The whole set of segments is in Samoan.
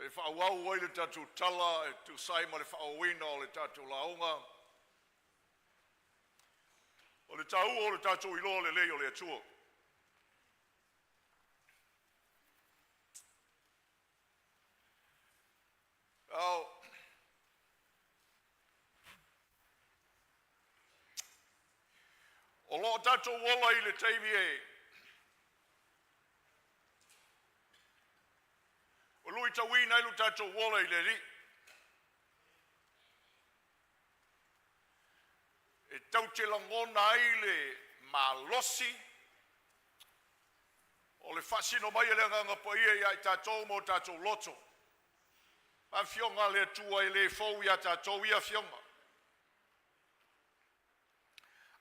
E faaauau ai le tatou tala e tusa ai ma le faaauauina o le tatou lauga, o le taua o le tatou iloa lelei o le Atua. O lo o tatou ola i le taimi e luitauina ai lo tatou ola i le Alii, e tatou te lagona ai le malosi o le faasino mai e le Agaga Paia ia i tatou ma o tatou loto. Le Afioga a le Atua e le fou ia tatou ia afioga,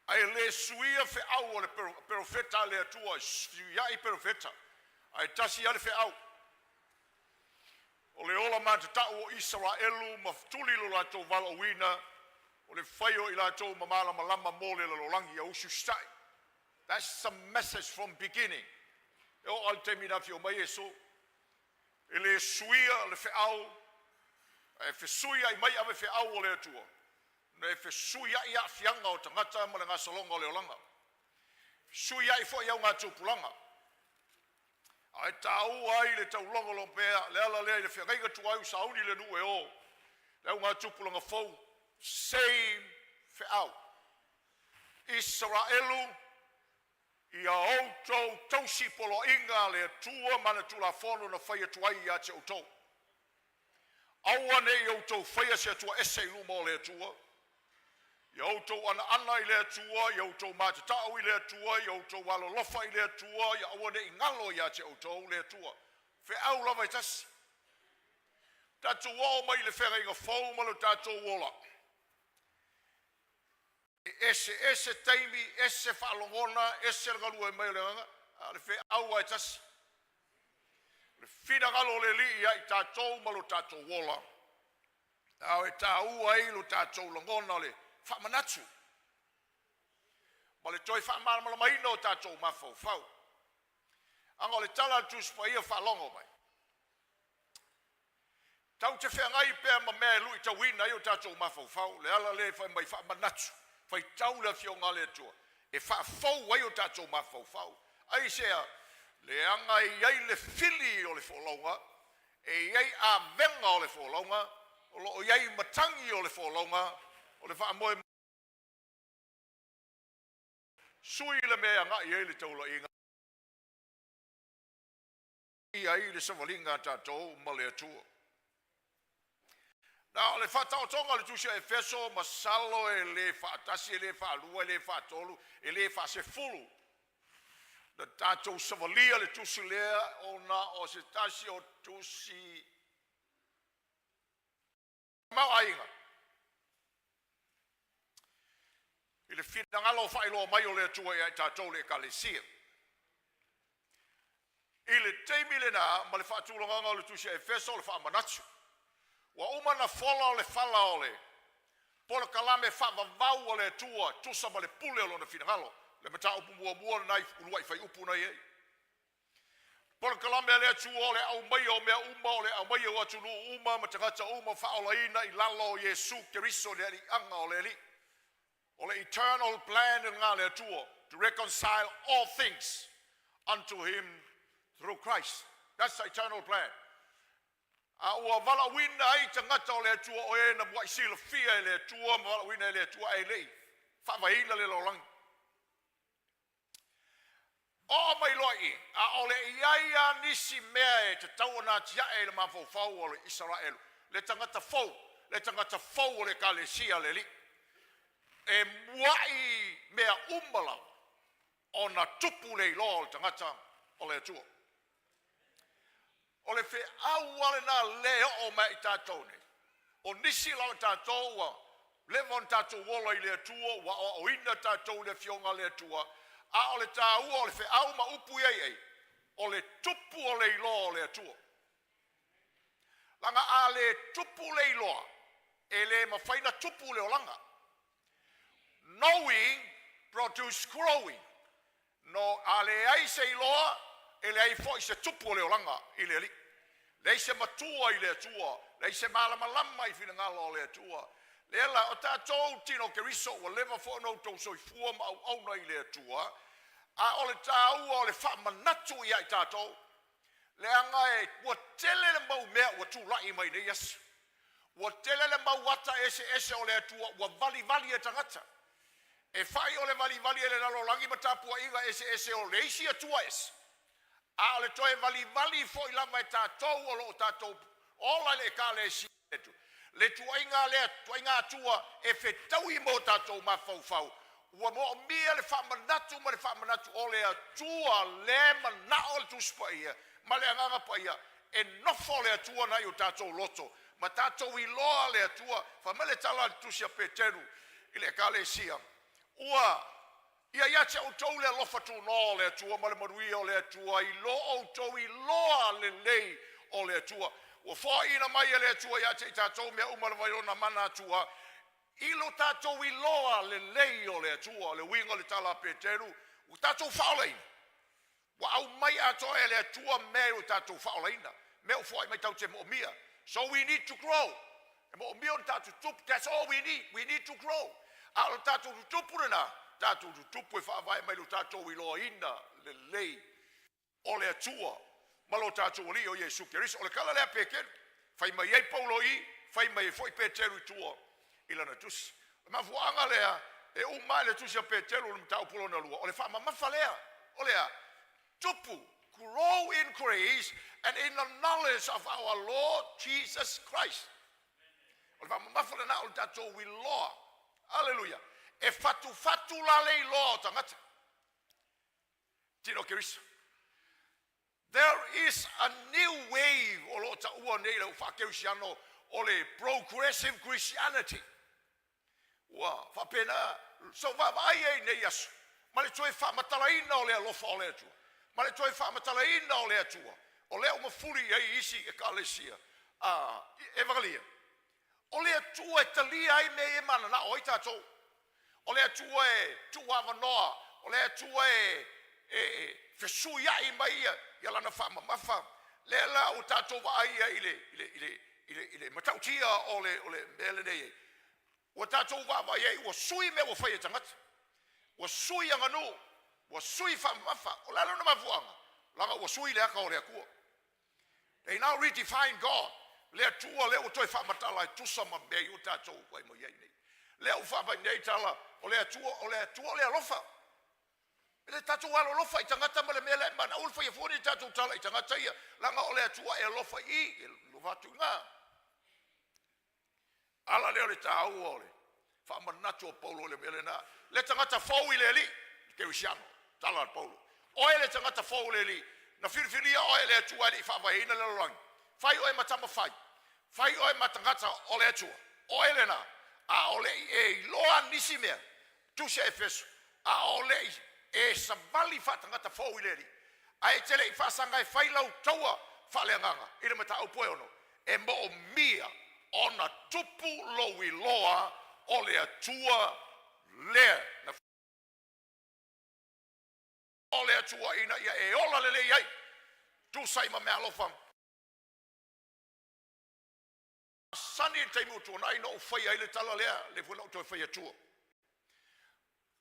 ae le suia feau a le perofeta a le Atua, e fesuiai perofeta ae tasi lava le feau. O le ola matatau o Isaraelu ma tuli lo latou valaauina, o le fai o i latou ma malamalama mo le lalolagi ia usiusitai. That's the message from beginning. E oo lava i le taimi na afio mai Iesu, e le suia le feau, ae fesuiai mai avefeau a le Atua, e fesuiai aafiaga o tagata ma le gasologa o le olaga, fesuiai foi augatupulaga. Ae taua ai le taulogologo pea. O le ala lea i le feagaiga tuai ua sauni le nuu e o, le augatupulaga fou, same feau. Isaraelu, ia outou tausi poloaiga a le Atua ma ana Tulafono na fai atu ai ia te outou. Aua ne i outou faia se Atua ese i luma o le Atua. Ia outou anaana i le Atua, ia outou matatau i le Atua, ia outou alolofa i le Atua, ia aua ne i galo ia te outou le Atua. Feau lava e tasi. Tatou oo mai i le feagaiga fou ma lo tatou ola, e eseese taimi, ese faalogona, ese le galue mai o le Agaga, a o le feau lava e tasi. O le finagalo o le Alii ia i tatou ma lo tatou ola, a e taua ai lo tatou lagona o le faamanatu ma le toe faamalamalamaina o tatou mafaufau. Aga o le tala a le Tusi Paia, faalogo mai, tatou te feagai pea ma mea e luitauina ai o tatou mafaufau. Le ala lea e fai mai faamanatu, faitau le Afioga a le Atua e faafou ai o tatou mafaufau. Aisea? Leaga e i ai le fili o le folauga, e i ai avega o le folauga, o lo o i ai matagi o le folauga, o le faamoemoe sui le mea e agai i ai le taulaiga, ai le savaliga a tatou ma le Atua. Na o le faataotoga o le tusi a Efeso, masalo e le faatasi, e le faalua, e le faatolu, e le faasefulu na tatou savalia le tusi lea, ona o se tasi o tusi tamaoaiga i le finagalo faailoa mai o le Atua ia i tatou le Ekalesia. I le taimi lena ma le faatulagaga o le tusi a Efeso o le faamanatu, ua uma ona fola o le fala o le polokalame faavavau a le Atua tusa ma le pule o lona finagalo. Le mataupu muamua lena i uluai fuaiupu na i ai. Polokalame a le Atua o le aumaia o mea uma, o le aumaia o atunuu uma ma tagata uma faaolaina i lalo o Iesu Keriso le aliiaga o le Alii. O le eternal plan lena a le Atua, to reconcile all things unto him through Christ. That's the eternal plan. A ua valaauina ai tagata o le Atua o e na muai silafia e le Atua ma valaauina e le Atua ae le i faavaeina le lalolagi. Oo mai loa i i, a o le i ai lava nisi mea e tatau ona atiae i le mafaufau o le Isaraelu, le tagata fou, le tagata fou o le Ekalesia a le Alii, e muai mea uma lava ona tupu le iloa o le tagata o le Atua. O le feau lava lena lea e oo mai i tatou nei. O nisi lava o tatou ua leva ona tatou ola i le Atua, ua aoaoina tatou i le Afioga a le Atua, a o le taua o le feau ma upu ia i ai, o le tupu o le iloa o le Atua. Leaga a le tupu le iloa, e le mafai ona tupu le olaga. Knowing produce growing. No, a leai se iloa, e leai foi se tupu o le olaga i le Alii. Leai se matua i le Atua, leai se malamalama i finagalo o le Atua. Lea la o tatou tino Keriso ua leva foi ona outou soifua ma auauna i le Atua, a o le taua o le faamanatu ia i tatou, leaga e ua tele le mau mea ua tulai mai nei aso. Ua tele le mau ata eseese o le Atua ua valivali e tagata. E fai o le valivali e le lalolagi ma tapuaiga eseese o le isi Atua ese, a o le toe valivali foi lava e tatou o lo o tatou ola i le Ekalesia le tuaiga lea, tuaiga Atua e fetaui ma o tatou mafaufau, ua moomia le faamanatu ma le faamanatu o le Atua le manao le Tusi Paia ma le Agaga Paia e nofo le Atua nai o tatou loto ma tatou iloa le Atua. Fai mai le tala a le Tusi a Peteru i le Ekalesia, ua ia ia te outou le alofa tunoa o le Atua ma le manuia o le Atua i lo outou iloa lelei o le Atua. Ua foaina mai e le Atua ia te i tatou mea uma lava i lona mana Atua, i lo tatou iloa lelei o le Atua. O le uiga o le tala a Peteru, ua tatou faaolaina, ua aumai atoa e le Atua mea i o tatou faaolaina, mea ua foai mai tatou te moomia. So we need to grow. E moomia ona tatou tutupu. That's all we need. We need to grow. A o le tatou tutupu lena, tatou tutupu e faavae mai lo tatou iloaina lelei o le Atua ma lo tatou Alii o Iesu Keriso. O le tala lea a Peteru, fai mai ai Paulo i, fai mai ai foi Peteru i tua i lana tusi. O le mafuaaga lea e uma ai le tusi a Peteru le mataupu lona lua, o le faamamafa lea, o le a? Tupu, grow in grace and in the knowledge of our Lord Jesus Christ. O le faamamafa lena o le tatou iloa. Aleluia. E fatufatu la le iloa o tagata. Tino Keriso. There is a new wave o lo o taua nei le faakerisiano o le progressive Christianity. Ua faapena so vaavaai ai nei aso ma le toe faamatalaina o le alofa o le Atua, ma le toe faamatalaina o le Atua, o lea ua mafuli ai isi ekalesia a evagalia. O le Atua e talia ai mea ia e mananao ai tatou. O le Atua e tuuavanoa, o le Atua e fesuiai mai ia lana faamamafa. Lea la ua tatou vaai ai i le matautia o le mea lenei. Ua tatou vaavaai ai ua sui mea ua fai e tagata. Ua sui aganuu, ua sui faamamafa. O le a lona mafuaaga? Leaga ua sui le ata o le Atua. They now redefine God. Le Atua lea ua toe faamatala e tusa ma mea i o tatou ai mai ai nei. Lea ua faamai nei tala o le Atua, o le Atua o le alofa. E le tatou alolofa i tagata ma le mea lea mana ul fai fua ni tatou tala i tagata ia. Leaga o le Atua e alofa i, e alofa atu i ngā. Ala lea o le taua o le faamanatu o Paulo i le mea lena. Le tagata fou i le Alii, Kerisiano, tala a Paulo. Oe le tagata fou i le Alii, na filifilia oe le Atua e le i faavaeina le lalolagi. Fai oe ma tamafai, fai oe ma tagata o le Atua. Oe lena, a o le i e iloa nisi mea, tusi a Efeso, a o le i e savali faatagata fou i le Alii. Ae te le i faasaga e fai lau taua faaleagaga i le mataupu e ono, e moomia ona tupu lou iloa o le Atua lea na o le Atua ina ia e ola lelei ai. Tusa ai ma mea alofa. Sani le taimi ua tuanai na ou faia ai le tala lea, le foi na ou toe fai atua.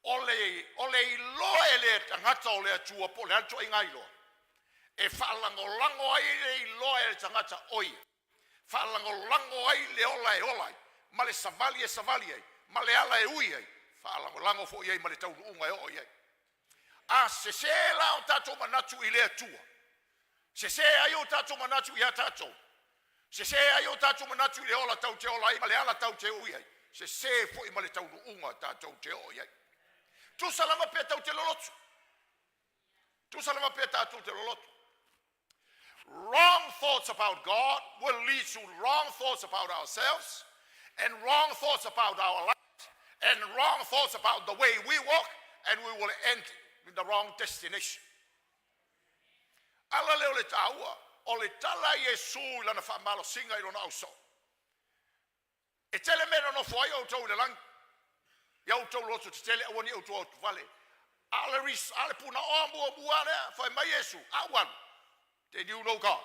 O le iloa e le tagata o le Atua po o le a le tuaiga iloa. E faalagolago ai le iloa e le tagata o ia. Faalagolago ai le ola e ola ai, ma le savali e savali ai, ma le ala e ui ai, faalagolago foi ai ma le taunuuga e oo i ai. A sese la o tatou manatu i le Atua, sese ai o tatou manatu ia tatou, sese ai o tatou manatu i le ola tau te ola ai ma le ala tau te ui ai, sese foi ma le taunuuga tatou te oo i ai. Tusa lava pe tau te lolotu. Tusa lava pe tatou te lolotu. Wrong thoughts about God will lead to wrong thoughts about ourselves and wrong thoughts about our lives and wrong thoughts about the way we walk, and we will end in the wrong destination. Ala lea o le taua, o le tala Iesu i lana faamalosiga i lona ausoo. E tele mea na nofo ai outou i le lagi. Ia outou loto tetele aua ne i outou autuvale. A o le ris, a o le punaoa muamua lea, fai mai Iesu, a ou alu, then you know God.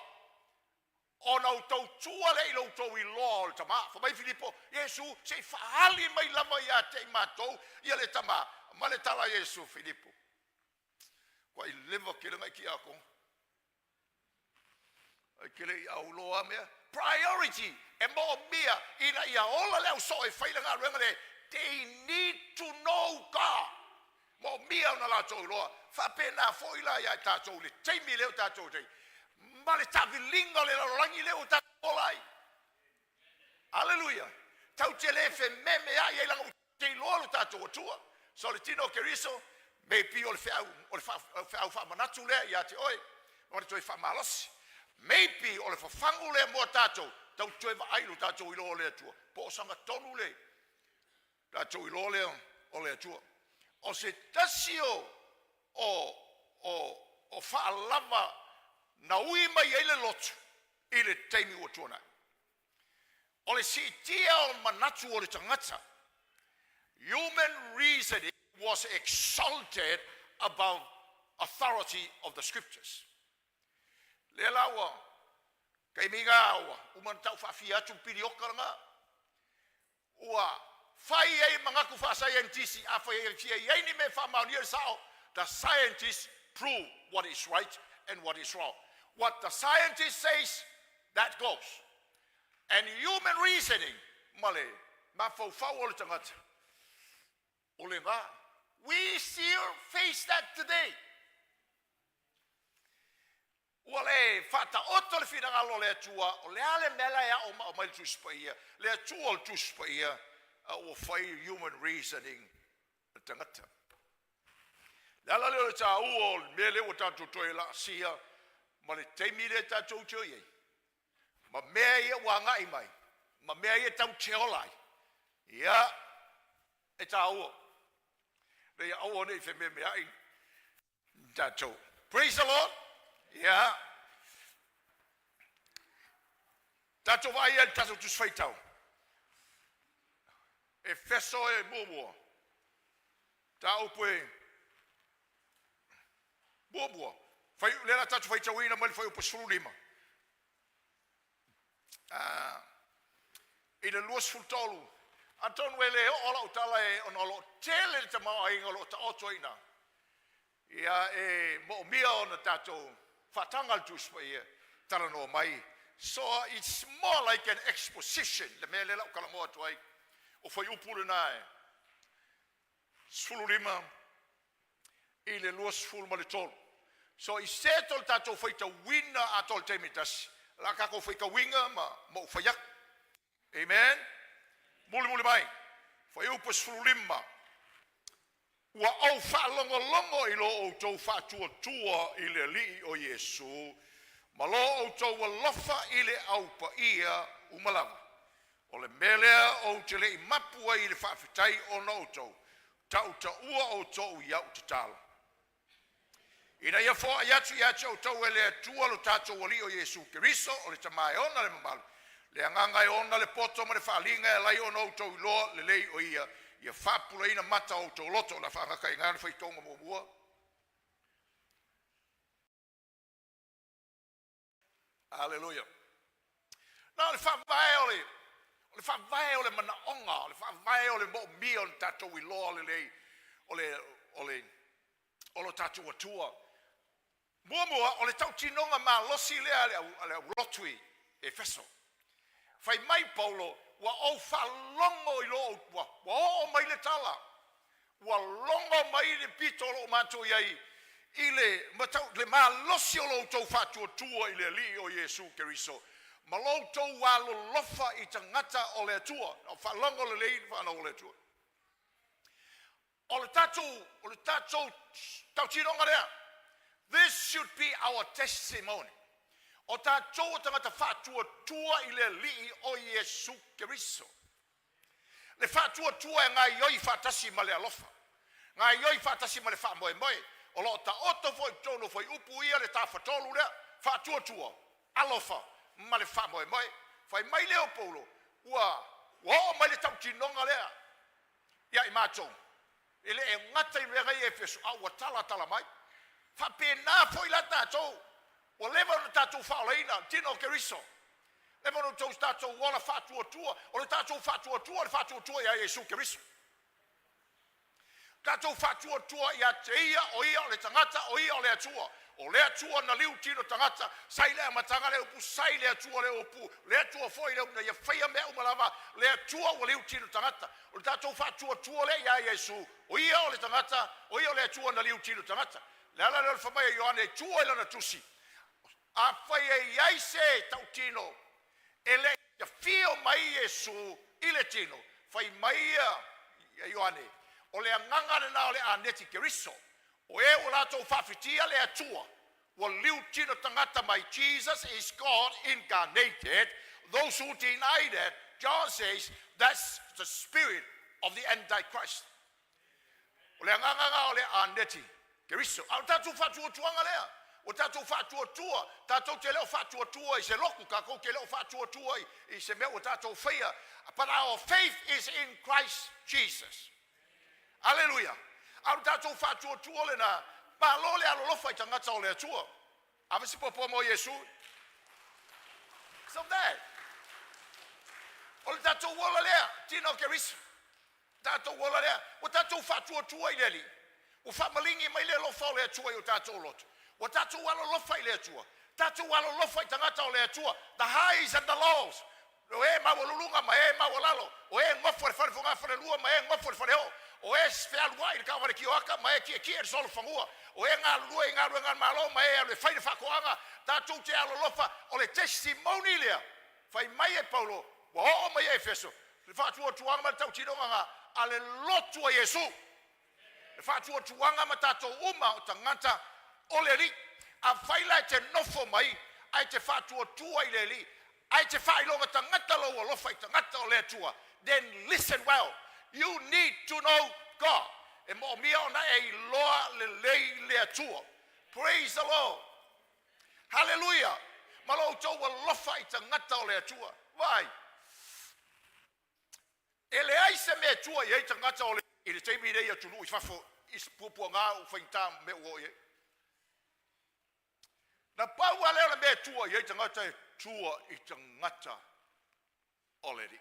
Ona outou tua lea i lo outou iloa o le Tama. Fai mai Filipo, Iesu, se i faaali mai lava ia te i matou ia le Tama. Ma le tala a Iesu, Filipo, ua i leva tele na i ki ato. Ai te le i auloa mea. Priority e moomia ina ia ola le ausoo e fai le galuega le they need to know God. Moomia ona latou iloa. Faapena foi la ia i tatou le taimi lea o tatou nei. Ma le taaviliga o le lalolagi lea ua tatou ola ai. Aleluia. Tatou te le fememeai ai leaga ua te iloa lo tatou Atua. So le tino o Keriso, maybe o le feau, o le feau faamanatu lea ia te oe, o le toe faamalosi. Maybe o le fafagu lea mo tatou, tau toe vaai lo tatou iloa o le Atua. Po o sagatonu le tatou iloa lea o le Atua. O se tasi o faalava na ui mai ai le lotu i le taimi ua tuanai. O le siitia o manatu o le tagata. Human reasoning was exalted above authority of the scriptures. Lea la ua taimi ua uma ona tau faafia atu pilioka lena. Ua fai ai manatu faasaienitisi, a fai ai fia i ai ni mea faamaonia le sao, the scientists prove what is right and what is wrong. What the scientist says, that goes. And human reasoning, ma le mafaufau o le tagata, o le va. We still face that today. Ua le faataoto le finagalo o le Atua, o le a le mea la e ao mao mai le Tusi Paia, le Atua o le Tusi Paia, a ua fai human reasoning le tagata. Le ala lea o le tāua o le mea lea ua tatou toe laasia ma le taimi lea tatou te o i ai. Ma mea ia ua agai mai, ma mea ia tau te ola ai. Ia, e tāua. Le ia aua nei fememeai tatou. Praise the Lord. Ia. Tatou vaai ai le tatou Tusi Faitau. Efeso e muamua. Mataupu e muamua. Fai, lea la tatou faitauina mai le fuaiupu 15. I le 23. Atonu e le oo lau tala e ona o lo o tele le tamaoaiga o lo o taoto ai ina. Ia e moomia ona tatou faataga le Tusi Paia talanoa mai. So it's more like an exposition. Le mea lea lau talanoa atu ai. O fuaiupu lena e 15 i le 23. So i se to le tatou faitauina atoa le taimi tasi. La tatou faitauina ma ou fai atu. Amen. Muli muli mai. Fuaiupu 15. Ua ou faalogologo i lo outou faatuatua i le Alii o Iesu, ma lo outou alofa i le aupaia uma lava. O le mea lea ou te le i mapu ai i le faafetai ona outou, tautaua outou i au tatalo. Ina ia foai atu ia te outou e le Atua lo tatou Alii o Iesu Keriso, o le Tama e ona le mamalu, le agaga e ona le poto ma le faaliga e alai ona outou iloa lelei o ia, ia faapupulaina mata o outou loto. O le a faagata i ina le faitauga muamua. Aleluia. Na o le faavae o le o le faavae o le manaoga, o le faavae o le moomia o le tatou iloa lelei o lo tatou Atua. Muamua, o le tautinoga malosi lea a le aulotu i Efeso. Fai mai Paulo, ua ou faalogo i lo ua oo mai le tala, ua logo mai le pito o lo o matou i ai i le matau, le malosi o lo outou faatuatua i le Alii o Iesu Keriso, ma lo outou alolofa i tagata o le Atua. O faalogo lelei le whanau o le Atua. O le tatou tautinoga lea. This should be our testimony. O tatou o tagata faatuatua i le Alii o Iesu Keriso. Le faatuatua e gaioi faatasi ma le alofa. Gaioi faatasi ma le faamoemoe. O lo o taoto foi totonu o fuaiupu ia le tafatolu lea. Faatuatua, alofa ma le faamoemoe. Fai mai lea o Paulo, ua oo mai le tautinoga lea ia i matou. E le e gata i mea i Efeso, a ua tala tala mai. Faapena foi la tatou. Ua leva ona tatou faalaina tino o Keriso. Leva ona outou tatou ola faatuatua, o le tatou faatuatua o le faatuatua ia Iesu Keriso. Tatou faatuatua ia te ia, o ia o le tagata, o ia o le Atua. O le Atua na liu tino tagata, sa i le amataga le upu, sa i le Atua le upu, le Atua foi le upu na ia faia mea uma lava, le Atua ua liu tino tagata. O le tatou faatuatua lea ia Iesu, o ia o le tagata, o ia o le Atua na liu tino tagata. Le ala lea o le fai mai o Ioane e tua i lana tusi, afai e i ai se tautino e le i afio mai Iesu i le tino, fai mai ia Ioane, o le agaga lena o le aneti Keriso, o e ua latou faafitia le Atua, ua liu tino tagata mai. Jesus is God incarnated. Those who deny that, John says, that's the spirit of the Antichrist. O le agaga lena o le aneti Keriso. A o tatou faatuatuaga lea, ua tatou faatuatua, tatou te le o faatuatua i se lotu, tatou te le o faatuatua i se mea ua tatou faia. But our faith is in Christ Jesus. Hallelujah. A o tatou faatuatua lena, malo le alolofa i tagata o le Atua. Ave se popo mo Iesu. So that, o le tatou ola lea, tino Keriso. Tatou ola lea, ua tatou faatuatua i le Alii, ua faamaligi mai le alofa o le Atua i o tatou loto. Ua tatou alolofa i le Atua, tatou alolofa i tagata o le Atua, the highs and the lows. O e maualuluga ma e maualalo, o e nofo i le fale fogafalelua ma e nofo i le faleo, o e fealuai i le taavale tioata ma e tietie i le solofanua, o e galulue i galuega a le Malo ma e alu e fai le faatoaga, tatou te alolofa, o le testimony lea, fai mai e Paulo, ua oo mai e Efeso, le faatuatuaga ma le tautinoga na a le lotu a Iesu. Le faatuatuaga ma tatou uma o tagata o le Alii. Afai la e te nofo mai ae te faatuatua i le Alii, ae te faailoga tagata lou alofa i tagata o le Atua, then listen well, you need to know God. E moomia ona e iloa lelei le Atua. Praise the Lord. Hallelujah. Ma lo outou alofa i tagata o le Atua. Vai. E leai se mea e tua i ai tagata o le i le taimi nei atunuu i fafo i puapuaga o faigata mea ua oo i ai. Na pau lava lea o le mea e tua i ai tagata e tua i tagata o le Alii.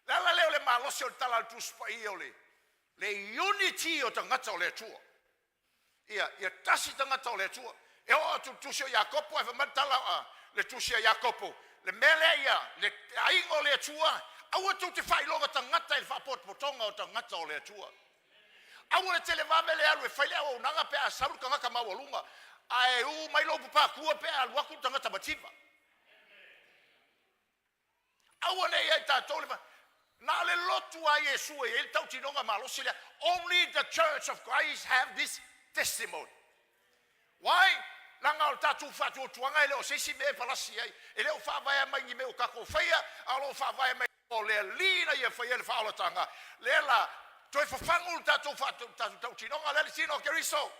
Le ala lea o le malosi o le tala a le Tusi Paia o le unity o tagata o le Atua. Ia tasi tagata o le Atua. E oo atu le tusi o Iakopo, ae fai mai le tala a le tusi a Iakopo, le mea lea ia, le aiga o le Atua, aua tou te faailoga tagata i le faapotopotoga o tagata o le Atua. Aua le televave le alu e fai le auaunaga pe a sau le tagata maualuga, ae u mai lou papatua pe a alu atu le tagata mativa. Aua ne i ai tatou le na o le lotu a Iesu e i ai le tautinoga malosi lea. Only the Church of Christ have this testimony. Why? Leaga o le tatou faatuatuaga e le o se isi mea e palasi ai. E le o faavaea mai ni mea o tatou faia, a o lo o faavaea mai o le Alii na ia faia le faaolataga. Lea la, toe fafagu le tatou tautinoga lea le tino o Keriso.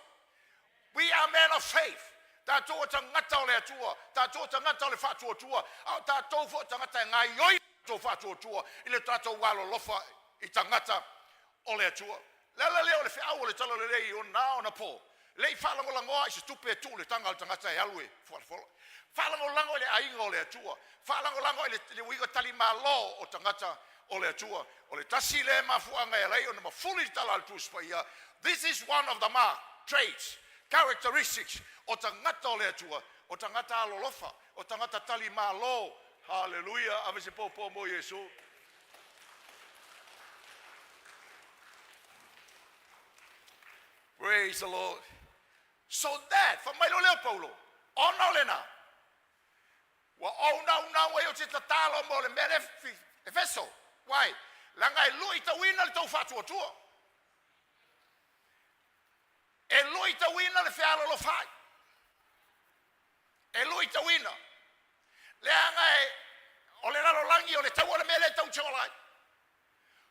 We are men of faith. Tatou o tagata o le Atua, tatou o tagata o le faatuatua, a o tatou foi o tagata e gaioi tatou faatuatua i le tatou alolofa i tagata o le Atua. Le ala lea o le feau o le tala lelei o na ona po, le i faalagolagoa i se tupe e tuu le taga o le tagata e alu e folafola. Faalagolago i le aiga o le Atua, faalagolago i le uiga talimalo o tagata o le Atua. O le tasi lea mafuaaga e ala ai ona mafuli le tala a le Tusi Paia. This is one of the mark, traits, characteristics o tagata o le Atua, o tagata alolofa, o tagata talimalo. Hallelujah. Ave se popo mo Iesu. Praise the Lord. So that, fa mai lo leo Paulo, ona o lena, ua ou naunau ai o te tatalo mo le mea le Efeso. Why? Leaga e luitauina le tou faatuatua. E luitauina le fealolofai. E luitauina. Leaga e o le lalolagi o le taua le mea le tau te ola ai.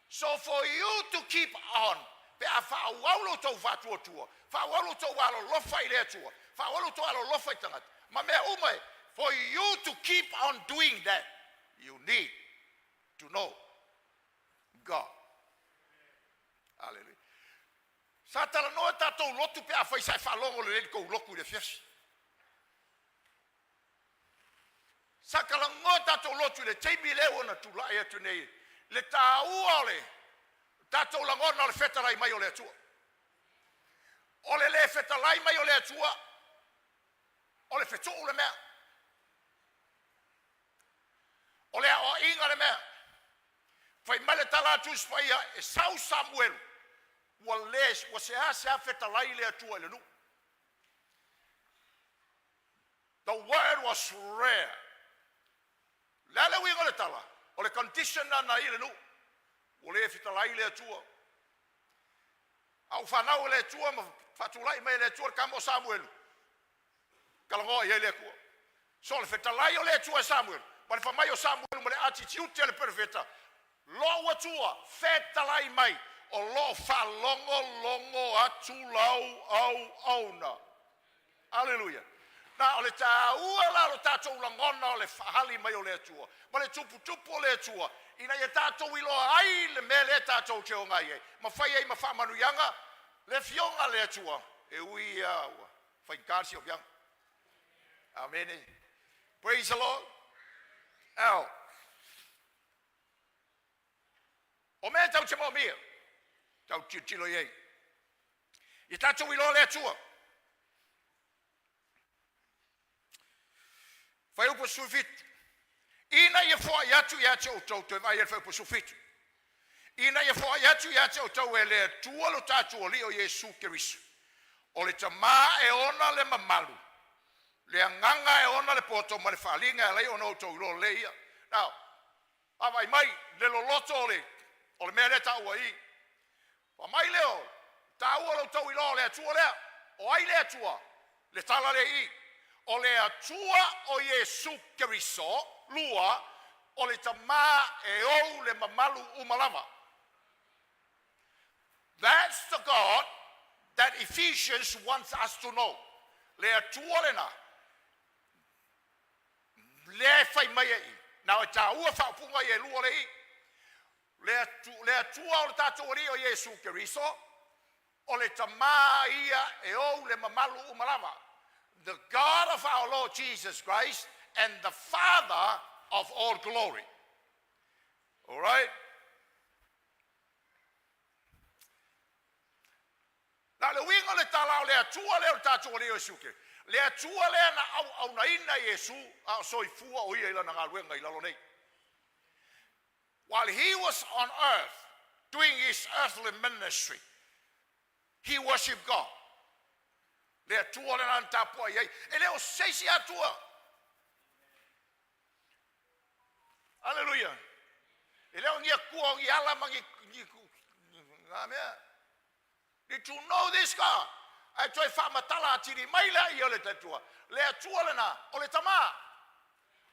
So for you to keep on, pe a faaauau lo tou faatuatua, faaauau lo tou alolofa i le Atua, faaauau lo tou alolofa i tagata, ma mea uma e, for you to keep on doing that, you need to know God. Hallelujah. Sa talanoa tatou lotu pe a fai sa e faalogo lelei le tou lotu i le afiafi. Sa talanoa tatou lotu i le taimi lea ua na tulai atu nei, le tāua o le tatou lagona o le fetalai mai o le Atua. O le lē fetalai mai o le Atua, o le fetuu le mea, o le aoaiga le mea. Fai mai le tala a Tusi Paia, e sau Samuelu ua le ua seasea fetalai le Atua i le nuu. The word was rare. Le a le uiga o le tala? O le condition lana i le nuu ua le fetalai le Atua. A ua fanau e le Atua ma faatulai mai e le Atua le tama o Samuelu, talanoa i ai le Atua. So o le fetalai o le Atua e Samuelu, ma le fai mai o Samuelu ma le attitude a le perofeta, lou Atua fetalai mai, o lo o faalogologo atu lau auauna. Aleluia. Na o le tāua la o lo tatou lagona o le fahali mai o le Atua ma le tuputupu o le Atua, ina ia tatou iloa ai le mea lea tatou te ogai ai ma fai ai ma faamanuiaga le afioga a le Atua, e ui lava ua faigata le siofiaga. Amene. Praise the Lord. Ao o mea tau te moomia, tau tilotilo i ai, ia tatou iloa le Atua. Fuaiupu 17, ina ia foai atu ia te outou, toe vaai i le fuaiupu 17, ina ia foai atu ia te outou e le Atua lo tatou Alii o Iesu Keriso, o le Tamā e ona le mamalu, le agaga e ona le poto ma le faaaliga e ala ai ona outou iloa lelei ia. Now, vaavaai mai le loloto o le mea lea e taua i i. Fai mai lea, taua lo outou iloa o le Atua lea. O ai le Atua? Le tala lea i i. O le Atua o Iesu Keriso, lua, o le Tamā e ou le mamalu uma lava. That's the God that Ephesians wants us to know. Le Atua lena, lea e fai mai ai, na o e tāua faaupuga ia e lua le i. Le Atua o le tatou Alii o Iesu Keriso, o le Tamā ia e ou le mamalu uma lava. The God of our Lord Jesus Christ and the Father of all glory. All right? Na le uiga o le tala o le Atua lea o le tatou Alii o Iesu Keriso. Le Atua lea na auaunaina Iesu a o soifua o ia i lana galuega i lalo nei. While he was on earth doing his earthly ministry, he worshiped God. Le Atua lena na tapuai ai. E le o se isi Atua. Aleluia. E le o ni Atua o ni ala ma ni ngā mea. Need to know this God. Ae toe faamatala atili mai lea ia o le Atua. Le Atua lena, o le Tamā.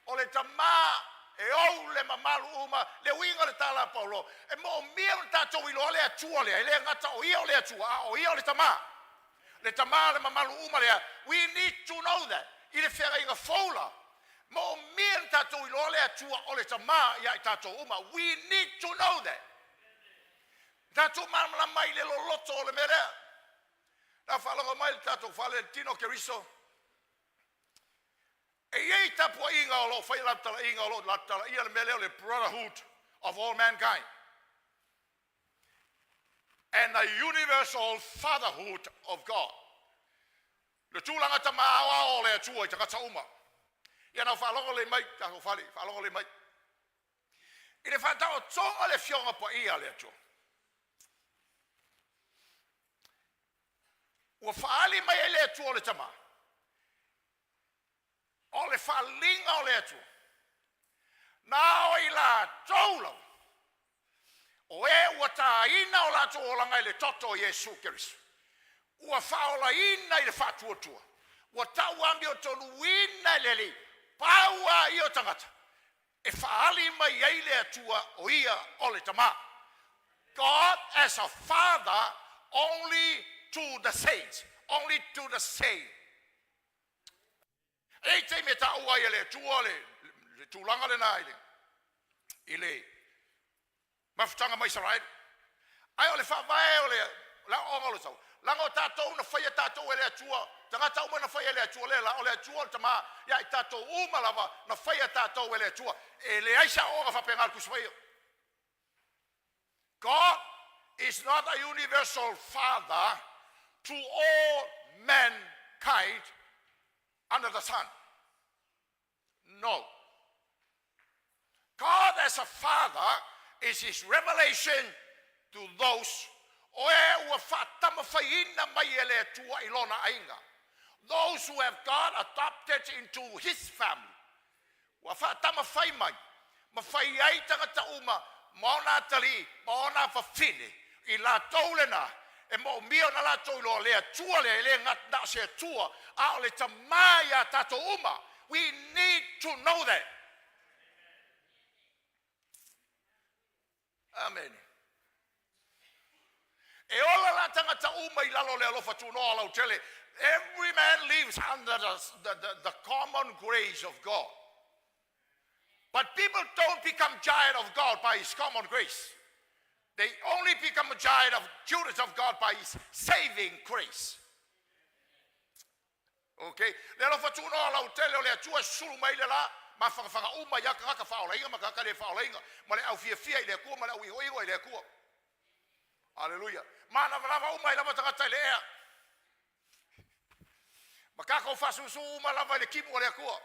O le Tamā e ou le mamalu uma, le uiga o le tala a Paulo. E moomia ona tatou iloa le Atua lea, e le gata o ia o le Atua, a o ia o le Tamā. Le Tamā le mamalu uma lea. We need to know that. I le feagaiga fou la, moomia ona tatou iloa le Atua o le Tamā ia i tatou uma. We need to know that. Tatou malamalama i le loloto o le mea lea. Na faalogo mai le tatou fale le tino Keriso. E iai tapuaiga o loo fai latalaiga o loo latalaia le mea lea o le brotherhood of all mankind and a universal fatherhood of God. Le tulaga tamā aoao o le Atua i tagata uma. Ia na faalogo le mai tatou fale, faalogo le mai. I le faataotoga le afioga paia a le Atua, ua faali mai ai le Atua o le Tamā, o le faaliga o le Atua. Na o i latou lava, o e ua tāina o latou olaga i le toto o Iesu Keriso, ua faaolaina i le faatuatua, ua tauamiotonuina e le Alii, pau a ia o tagata, e faali mai ai le Atua o ia o le Tamā. God as a father only to the saints, only to the saved. E i taimi e taua ai e le Atua le tulaga lena i le mafutaga mai Israel. Ai o le faavae o le aoaoga o le tau. Laga o tatou na faia tatou e le Atua, tagata uma na faia e le Atua, lea la, o le Atua o le Tamā, ia i tatou uma lava na faia tatou e le Atua. E leai se aoaoga faapena i le Tusi Paia. God is not a universal father to all mankind under the sun. No. God as a father is his revelation to those o e ua faatamafaiina mai e le Atua i lona aiga. Those who have God adopted into his family. Ua faatamafai mai, ma fai ai tagata uma, ma ona atalii, ma ona fafine, i latou lena, e moomia ona latou iloa le Atua lea, e le na o se Atua, a o le Tamā ia tatou uma. We need to know that. Amen. E ola la tagata uma i lalo o le alofa tunoa lautele. Every man lives under the common grace of God. But people don't become child of God by his common grace. They only become a child of children of God by his saving grace. Okay? Le alofa tunoa lautele o le Atua e sulu mai le la, mafanafana uma ia tagata faaolaina ma tagata le faaolaina, ma le aufiafia i le Atua ma le auigoigo i le Atua. Aleluia. Manavanava uma i lava tagata i le ea. Ma tatou faasusu uma lava i le timu o le Atua.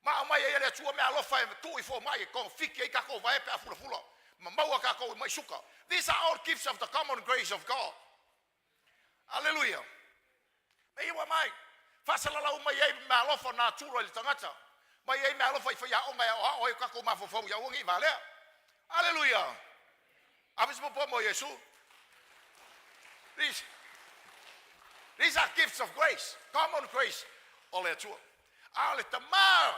Ma aumai ai e le Atua mea alofa e tuu i fomai e togafiti ai tatou vae pe a fulafula. Ma maua tatou i mai suka. These are all gifts of the common grace of God. Aleluia. Me ia mai. Faasalalau mai ai mea alofa na atura i le tagata. Mai ai mea alofa i faiaoga e aoao ai o tatou mafaufau ia aua ne i valea. Aleluia. Ave se popo mo Iesu. These are gifts of grace, common grace o le Atua. A o le Tamā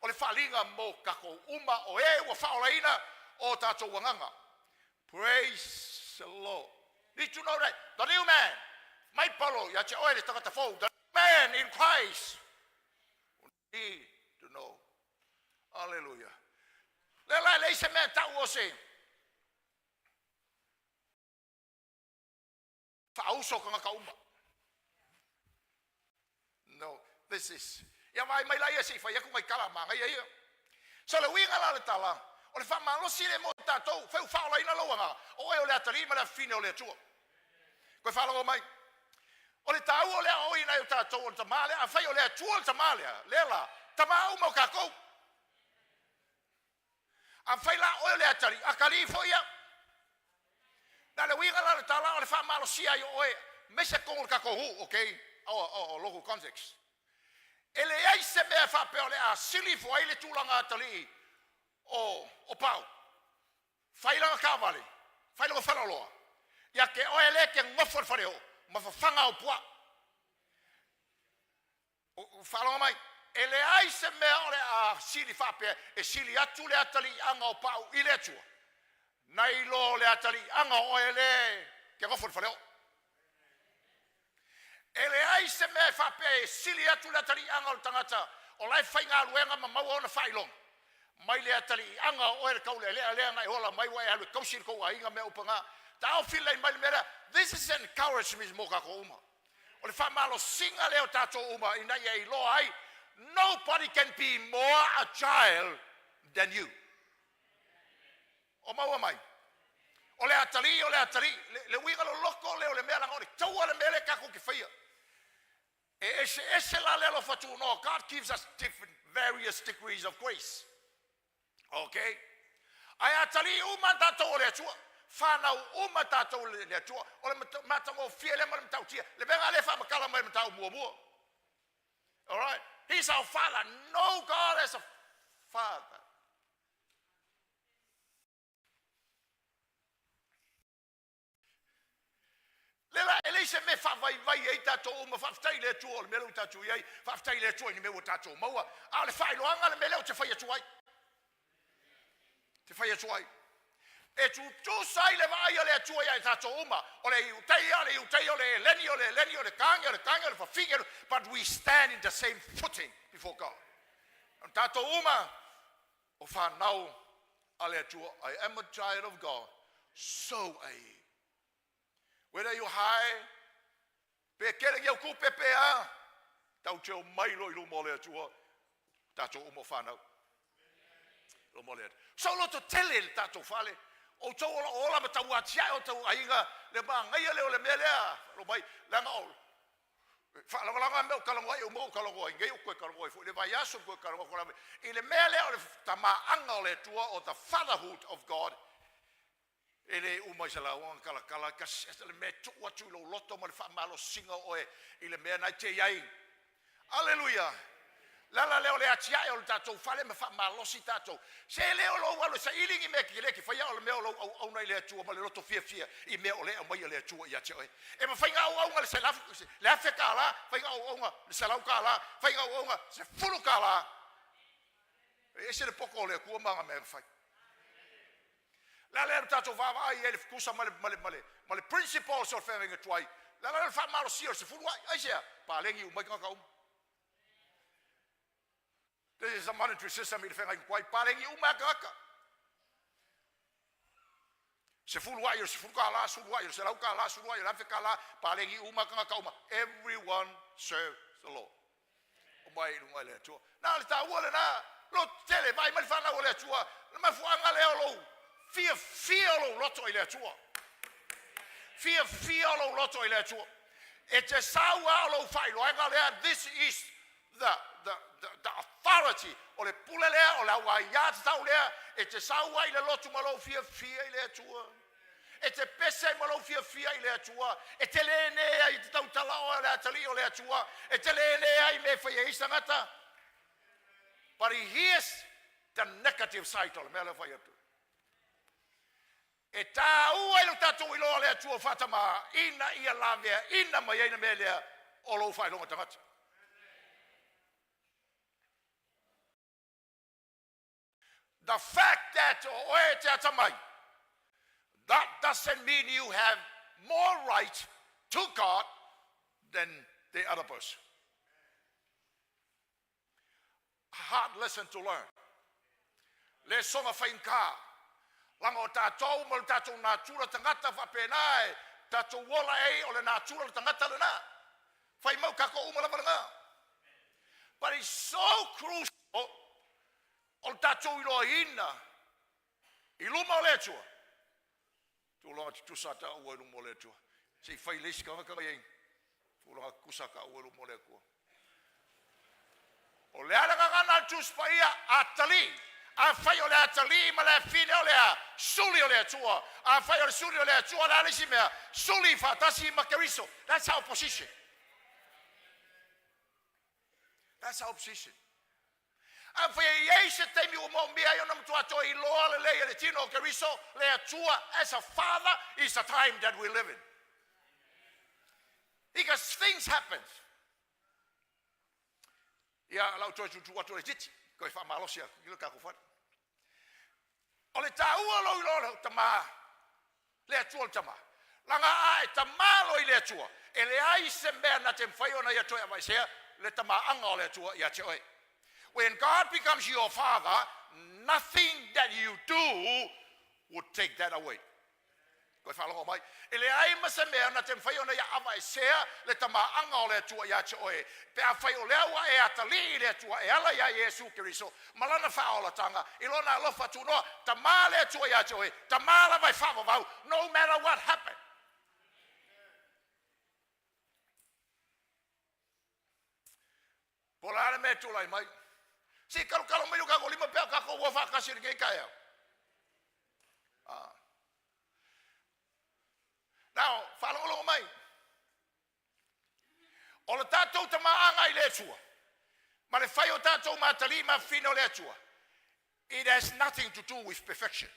o le faaliga mo tatou uma o e ua faaolaina o tatou agaga. Praise the Lord. Need to know that the new man, mai Paulo ia te oe le tagata fou, the new man in Christ. Need to know. Hallelujah. Le la le se mea tau o se faauso tagata uma. No, this is... Ia vai mai la ia se i fai atu nai tala manaia ia. So le uiga la o le tala, o le faamalosi le mo tatou, fai u faaolaina lau agaga, o oe o le atalii ma le afafine o le Atua. Koe faalogo mai. O le taua o le aoaoina e o tatou o le Tamā lea, afai o le Atua le Tamā lea, lea la, Tamā uma o tatou. Afai la oe o le atalii, atalii foi au. Na le uiga la o le tala o le faamalosia ai o oe, aemaise totonu o le tatou nuu, okay, our local context. E leai se mea faapea o le a sili ifo ai le tulaga atalii o Pau. Fai lana taavale, fai lona faleoloa, ia te oe le te nofo i le faleoo ma fafaga au puaa. Faalogo mai, e leai se mea o le a sili faapea e sili atu le ataliiaga o Pau i le Atua, nai lo le ataliiaga o oe le te nofo i le faleoo. E leai se mea e faapea e sili atu le ataliiaga o le tagata o la e faigaluega ma maua ona faailoga, mai le ataliiaga o oe le taulealea lea na e ola mai ua e alu e tausi le tou aiga mea upaga. Taofi lelei mai le mea lea. This is encouragement mo tatou uma. O le faamalosiga lea o tatou uma ina ia iloa ai, nobody can be more a child than you. O maua mai. O le atalii, o le atalii. Le uiga loloto lea o le mea laga o le taua le mea lea tatou te faia. E eseese la le alofa tunoa. God gives us different various degrees of grace. Okay? Ae atalii uma tatou o le Atua. Whanau uma tatou o le Atua. O le matagofie lea ma le matautia. Le mea lea faamatala mai le matau muamua. All right? He's our father. Know God as a father. Le la, e leai se mea e faavaivai ai tatou uma, faafetai i le Atua o le mea lea ua tatou i ai, faafetai i le Atua i ni mea ua tatou maua, a o le faailoaga le mea lea ou te fai atu ai. Te fai atu ai. E tutusa ai le vaai a le Atua ia i tatou uma, o le Iutaia, o le Iutaia, o le Eleni, o le Eleni, o le Kage, o le Kage, o le Fafine, but we stand in the same footing before God. O tatou uma, o whanau a le Atua, I am a child of God, so are you. Whether you high, pe tele ni au tupe pe a, tatou te omai loa i luma o le Atua, tatou uma o fanau. Luma o le Atua. So loto tele le tatou fale, o outou o lo o ola ma tauatiae o outou aiga, le manaia lea o le mea lea, lo mai, leaga o, faalagolago lava mea ou talanoa ai, uma ou talanoa ai nei, ou toe talanoa ai foi le vaiaso, toe talanoa foi i le mea lea o le tamaaga o le Atua, o the fatherhood of God, e le uma i se lauga ona talatala, tasi le mea e tuu atu i lou loto ma le faamalosiga o oe i le mea na e te i ai. Aleluia! Le ala lea o le atiae o le tatou fale ma faamalosi tatou. Se le o lou alu e saili ni mea e te le faia, o le mea o lou auauna i le Atua ma le loto fiafia i mea o lea e aumaia le Atua ia te oe. E mafai ona auauna le $1,000, fai ona auauna le $100, fai ona auauna $10. E ese le poto o le Atua ma ana mea e fai. Le ala lea o le tatou vaavaai i ai le tusa ma le principles o le feagaiga tuai. Le ala lea o le faamalosia o le 10 ai. Aisea? Paleni uma ai tagata uma. This is a monetary system i le feagaiga tuai. Paleni uma ai tagata. 10 ai o le $10, 10 ai o le $100, 10 ai o le $1,000, paleni uma tagata uma. Everyone serves the Lord. O mai i luga i le Atua. Na le taua lena, loto tele, vaai mai le fanau o le Atua, le mafuaaga lea o lou fiafia o lou loto i le Atua. Fiafia o lou loto i le Atua. E te sau a o lou faailoaga lea, this is the authority o le pule lea, o le au aia tatau lea, e te sau ai le lotu ma lou fiafia i le Atua. E te pese ai ma lou fiafia i le Atua. E te le ne ai te tautala oe o le atalii o le Atua. E te le ne ai me whai e isangata. But here's the negative side o le mea lea whai atu. E tāua i lo tatou iloa le Atua whaatama ina ia lavea ina mai ai na mea lea o lou faailoga tagata. The fact that o oe te atamai, that doesn't mean you have more right to God than the other person. A hard lesson to learn. Le soga faigata. Laga o tatou ma le tatou natura tagata faapena e tatou ola ai o le natura o le tagata lena. Fai mau tatou uma lava lena. But it's so crucial o le tatou iloaina i luma o le Atua. Tulaga tutusa taua i luma o le Atua. Se i fai le isi tagata mai ai. Tulaga tutusa taua i luma o le Atua. O le ala gagana al Tusi Paia, atalii. Afai o le atalii ma le afine o le a, suli o le Atua. Afai o le suli o le Atua, le a le isi mea, suli faatasi ma Keriso. That's our position. That's our position. Afai e i ai se taimi ua maomia ai ona matua toe iloa lelei e le tino o Keriso, le Atua as a father is the time that we live in. Because things happen. Ia, lau toe tutu atu le titi, koe whaamalosi atu, i le tatou fale. O le tāua lou iloa le tamā, le Atua o le tamā. Laga a e tamā loa i le Atua, e leai se mea na te mafai ona ia toe aveesea le tamaaga o le Atua ia te oe. When God becomes your father, nothing that you do would take that away. Koe whaalogo mai. E leai ma se mea na te mafai ona ia aveesea le tamaaga o le Atua ia te oe. Pe afai o lea ua e atalii i le Atua e ala ia Iesu Keriso, ma lana faaolatanga, i lona alofa tunoa, tamā le Atua ia te oe, tamā lava e faavavau, no matter what happen. Po o le a le mea e tulai mai. Se i kalokalo mai lo tatou lima pe a o tatou ua faatasi i lenei taeao. Ah. Now, faalogologo mai. O le tatou tamaaga i le Atua, ma le fai o tatou matalii ma afafine o le Atua, it has nothing to do with perfection.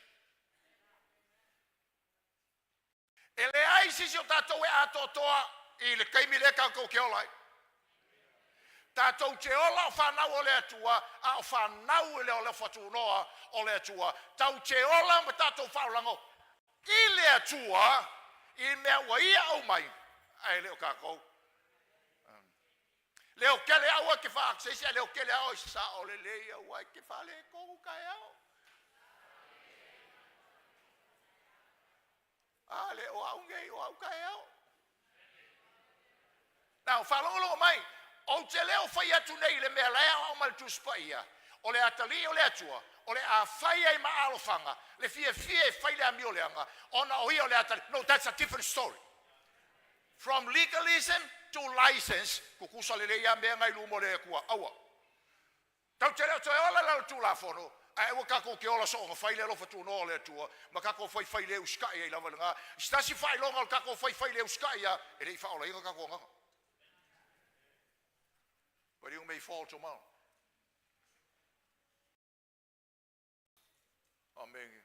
E leai se isi o tatou e atoatoa i le taimi lea tatou te ola ai. Tatou te ola o fanau o le Atua, a o fanau e le alofa tunoa o le Atua. Tatou te ola ma tatou faalogo i le Atua i mea ua ia aumai, ae le o tatou. Leo tele aua ke whaakseisi, a leo tele ao i sa o le lei aua e ke whale tonu taeao. A le o au nei, o au taeao. Now, faalogologo mai, ou te le o fai atu nei i le mea la e aoao mai le Tusi Paia, o le atalii o le Atua, o le a fai ai ma alofaga, le fiafia e fai le amioleaga, ona o ia o le atalii. No, that's a different story. From legalism to license, tutusa lelei lava mea na i luma o le Atua. Aua. Tatou te le o toe ola i lalo o le Tulafono, ae aua tatou te ola soona fai le alofa tunoa o le Atua, ma tatou faifai le usitai ai lava i lena. Se tasi faailoga o le tatou faifai le usitai ia, e le i faaolaina tatou agaga. But you may fall tomorrow. Amene.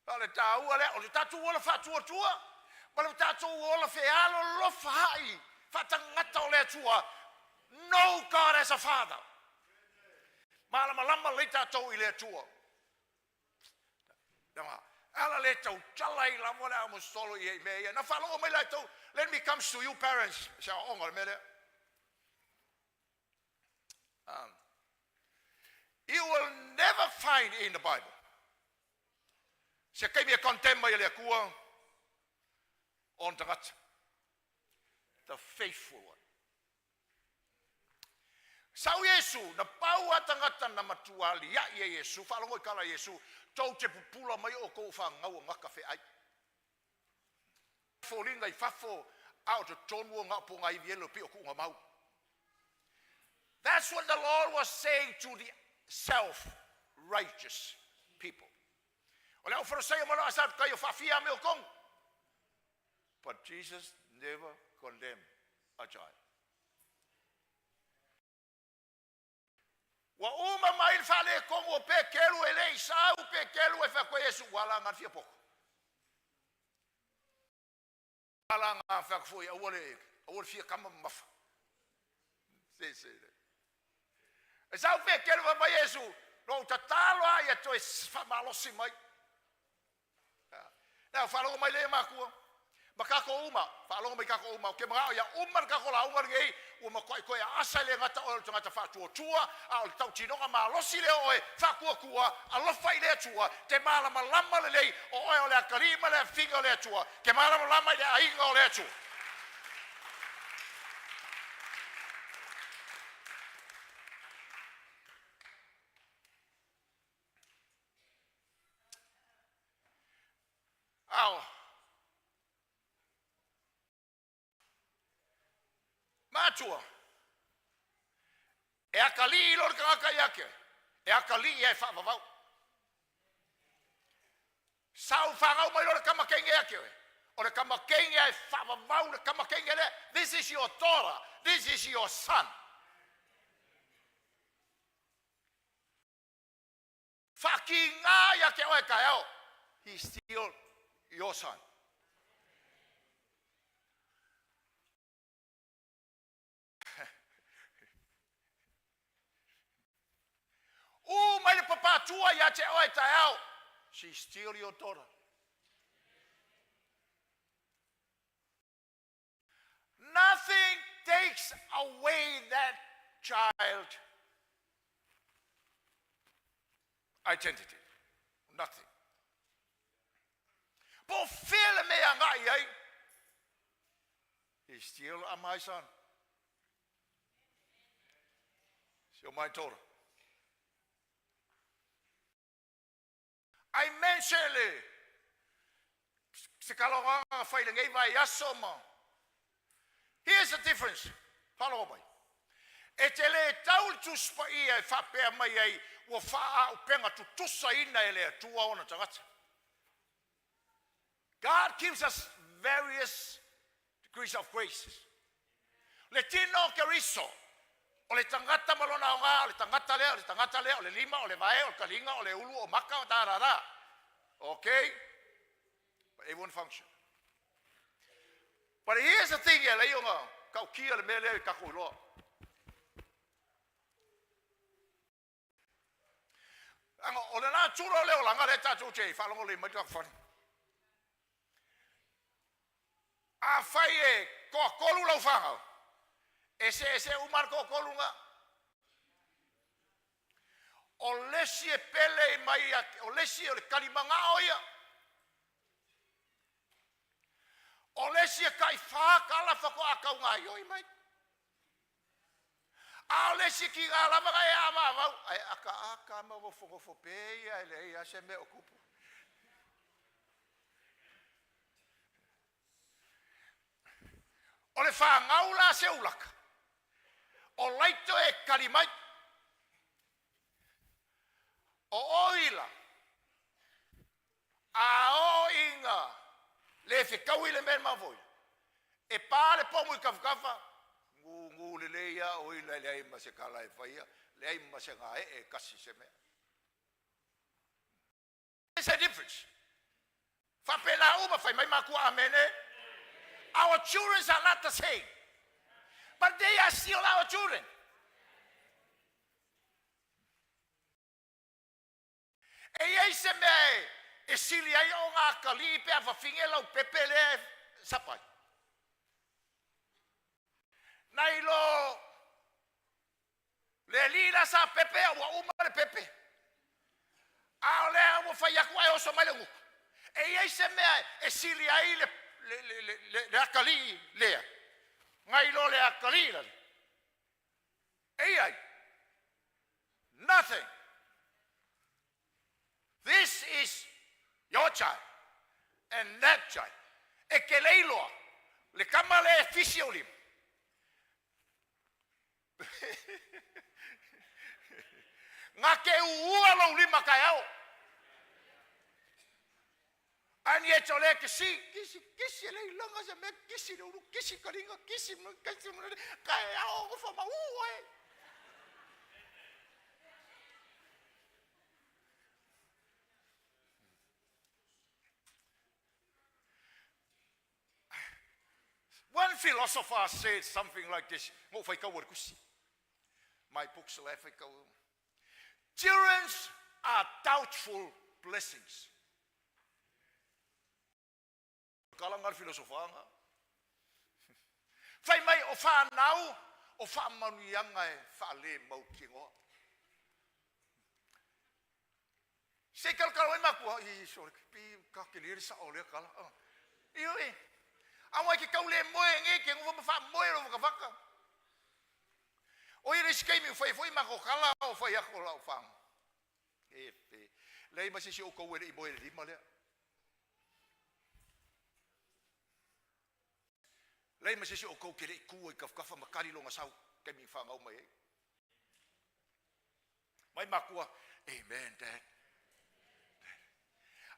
A o le taua lea, o le tatou ola faatuatua, ma le tatou ola fealolofa ai faatagata o le Atua. Know God as a Father. Malamalama lelei tatou i le Atua. Ala le tautala ai lava le amositolo i mea ia. Na faalogo mai latou, let me comes to you parents. Se aoaoga o le mea lea. You will never find in the Bible se taimi e condemn mai e le Atua ona tagata. The faithful one. Sau Iesu, na pau a tagata na matua alia'i e Iesu, faalogo i tala a Iesu, tou te pupula mai o outou fanau o gata feai. Foliga i fafo, a o totonu o na o pogaivi e pei o tuugamau. That's what the Lord was saying to the self-righteous people. O le au Farisaio ma le au Sadukaio faafia me o tonu. But Jesus never condemned a child. Ua uma mai le faaletonu o Peteru e le i sau Peteru e fai atu ai Iesu, ua laga le fia poto. Ua laga fai atu foi aua le aua le fia kama mamafa. Se se. E sau Peteru fai mai Iesu, na ou tatalo lava ia toe faamalosi mai. Now, faalogo mai lea matua. Ma tatou uma, faalogo mai tatou uma, ou te manao ia uma le tatou lauga lenei, ua matuai toe aasa e le gata oe o le tagata faatuatua, a o le tautinoga malosi lea o oe, faatuatua, alofa i le Atua, te malamalama lelei o oe o le atalii ma le afiga o le Atua, te malamalama i le aiga o le Atua. Ao. Matua, e atalii loa le tagata ia te oe, e atalii ae faavavau. Sau fanau mai loa le tama teine ia te oe, o le tama teine ae faavavau le tama teine lea. This is your daughter, this is your son. Faakiga ia te oe taeao, he is still your son. U mai le papatua ia te oe taeao, she is still your daughter. Nothing takes away that child identity. Nothing. Po o fea le mea e agai ai, he's still my son. Still my daughter. Aemaise le se kaloganga fai lenei vaiaso ma. Here's the difference. Faalogo mai. E te le tau le Tusi Paia e faapea mai ai ua faaauupega tutusaina e le Atua ona tagata. God gives us various degrees of grace. Le tino o Keriso, o le tagata ma lona aoga, o le tagata lea, o le tagata lea, o le lima, o le vae, o le taliga, o le ulu, o maka, da da da. Okay? But everyone function. But here's the thing, e alai ona tautia le mea lea i tatou iloa. Leaga o le natura o le olaga lea tatou te faalogo lelei mai le tatou fale. Afai e toatolu lau fanau, eseese uma le toatolu na. O le isi e pele mai, o le isi o le talimanao ia. O le isi e taifa tala faatoa tau gaoioi mai. A o le isi tiga lava na e avaavau ae ataata ma nofonofo pea ia e leai lava se mea o tupu. O le fanau la a Seulaka, o laito e tali mai. O oila a oo ina le fetaui le mea ma foi, e pa le pomu i tafatafa, gugu lelei lava o ila e leai ma se tala e faia, leai ma se gaee e tasi i se mea. There's a difference. Faapena uma fai mai matua amene. Our children are not the same, but they are still our children. E i ai se mea e sili ai ona atalii pe a fafine lau pepe lea e sapa ai? Nai lo le alii la sa pepe a ua uma le pepe, a o lea ua fai atu ae oso mai le gutu. E i ai se mea e sili ai le atalii lea nai lo le atalii lale? E i ai? Nothing. This is your child and that child. E te le iloa le tama lea e fisi ou lima. Na te uua lou lima taeao. Ae ni e te o lea e te si, kisi, kisi e le iloga se mea, kisi le ulu, kisi taliga, kisi, kisi, taeao nofo ma u oe. One philosopher said something like this. Mo whaikau o le kusi. My books la e whaikau. Children are doubtful blessings. Kala nga filosofaga. Fai mai o whanau o whaamanuiaga e whaale mautinoa. Se i talotalo ai makua, i sole pi ka ke le sa o le kala. I oi. Aua ke tau le moe nge ke ngofa ma fa moe lo whakawhaka. O ia le isi taimi u fai foi ma ko kala o fai ako lau whang. E pe. Lei ma se si o kau e le i moe le lima lea. Leai ma se isi o outou ke le i ku i kafakafa ma kali lona sau taimi i fanau mai ai. Mai makua, amen dad.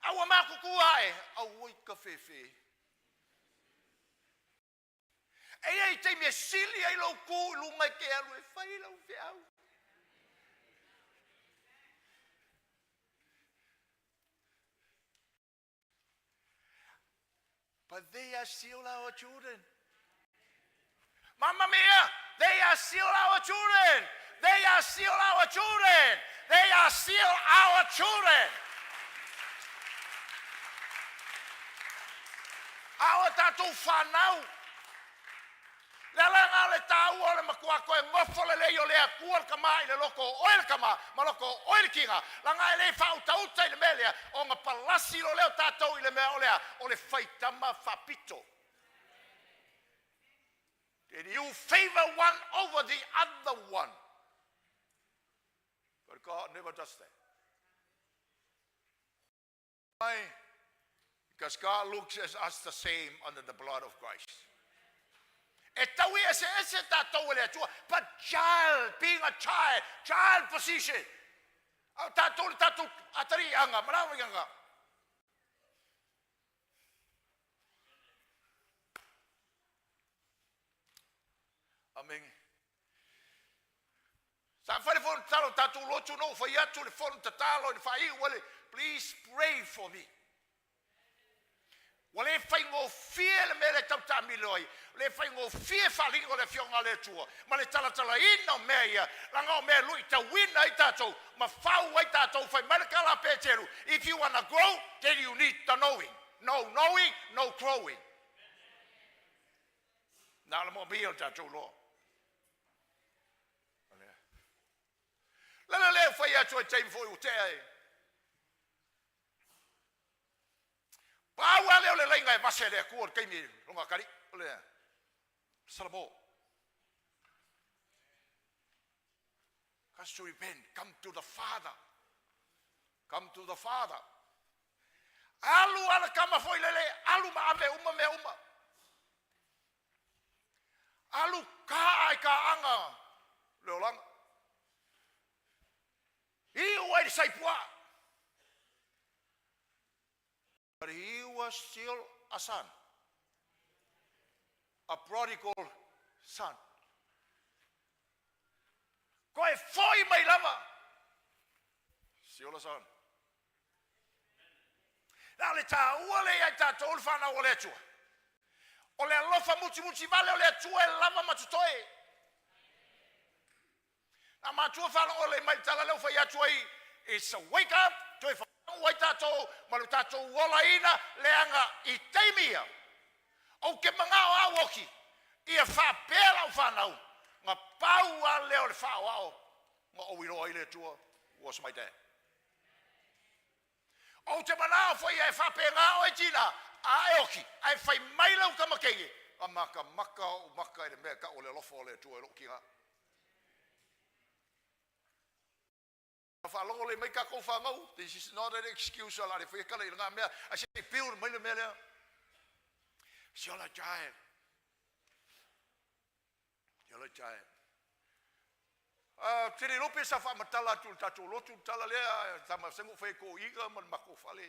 A ua matutua ae, auoi ka fefe. E i ai taimi e sili ai lou ku i luga e ke alu e fai lau feau. But they are still our children. Mamma mia, they are still our children. They are still our children. They are still our children. A o tatou whanau. Le ala le taua o le matua koe ngofo lelei o le Atua le tama i le loko o oe le tama, ma loko o oe le kiga. Laga e le faautauta i le mea lea, ona palasi lo lea o tatou i le mea o lea, o le faitama faapito. Did you favor one over the other one? But God never does that. Why? Because God looks at us the same under the blood of Christ. E tau i ese ese tatou e le Atua. But child, being a child, child position. A tatou le tatou atarianga, manaoinganga. Amen. Sa fai le fono tatalo, tatou lotu no fai atu le fono tatalo i le faaiu wale, please pray for me. Ua le faigofie le mea le tau taamilo ai, le faigofie faaaliga o le Afioga a le Atua ma le talatalaina o mea ia, laga o mea e luitauina ai tatou ma fau ai tatou. Fai mai le tala a Peteru, if you wanna grow, then you need the knowing. No knowing, no growing. Na o le moomia o le tatou loa. Lala lea fai atu ai taimi foi ua tea e. Pau lava lea o le laina e vase e le Atua i le taimi lona atalii, o le Salamo. Has to repent, come to the Father. Come to the Father. Alu ala tama foi lele, alu ma ave uma mea uma. Alu ka ai ka anga le olaga. Iu ai le saipua. But he was still a son. A prodigal son. Koe foi mai lava. Still a son. Na le tāua le ia i tātou le whanau o le Atua. O le alofa mutimuti vale o le Atua e lava ma totoe. Na matua whalogo le mai tala leo whai atu ai. It's a wake up. Toe whanau ai tātou ma le tātou ola ina leanga i taimi ia. Ou te mangao au oki. Ia whapea lau whanau. Nga pau a leo le whao ao. Nga o iloa i le Atua was my dad. Ou te manao foi e whape ngā o e tina, a e oki, a e whai mai lau tamakenge, a maka maka o maka i le mea ka o le alofa o le Atua e loo ki ngā. Whaalogo le mai kākou whangau. This is not an excuse ala le whai kala i ngā mea. I say build mai le mea lea. Si ola jae. Si ola jae. Te le lope sa whaamatala atu le tātou lotu tala lea, tama sengo whai ko iga ma le mako whale.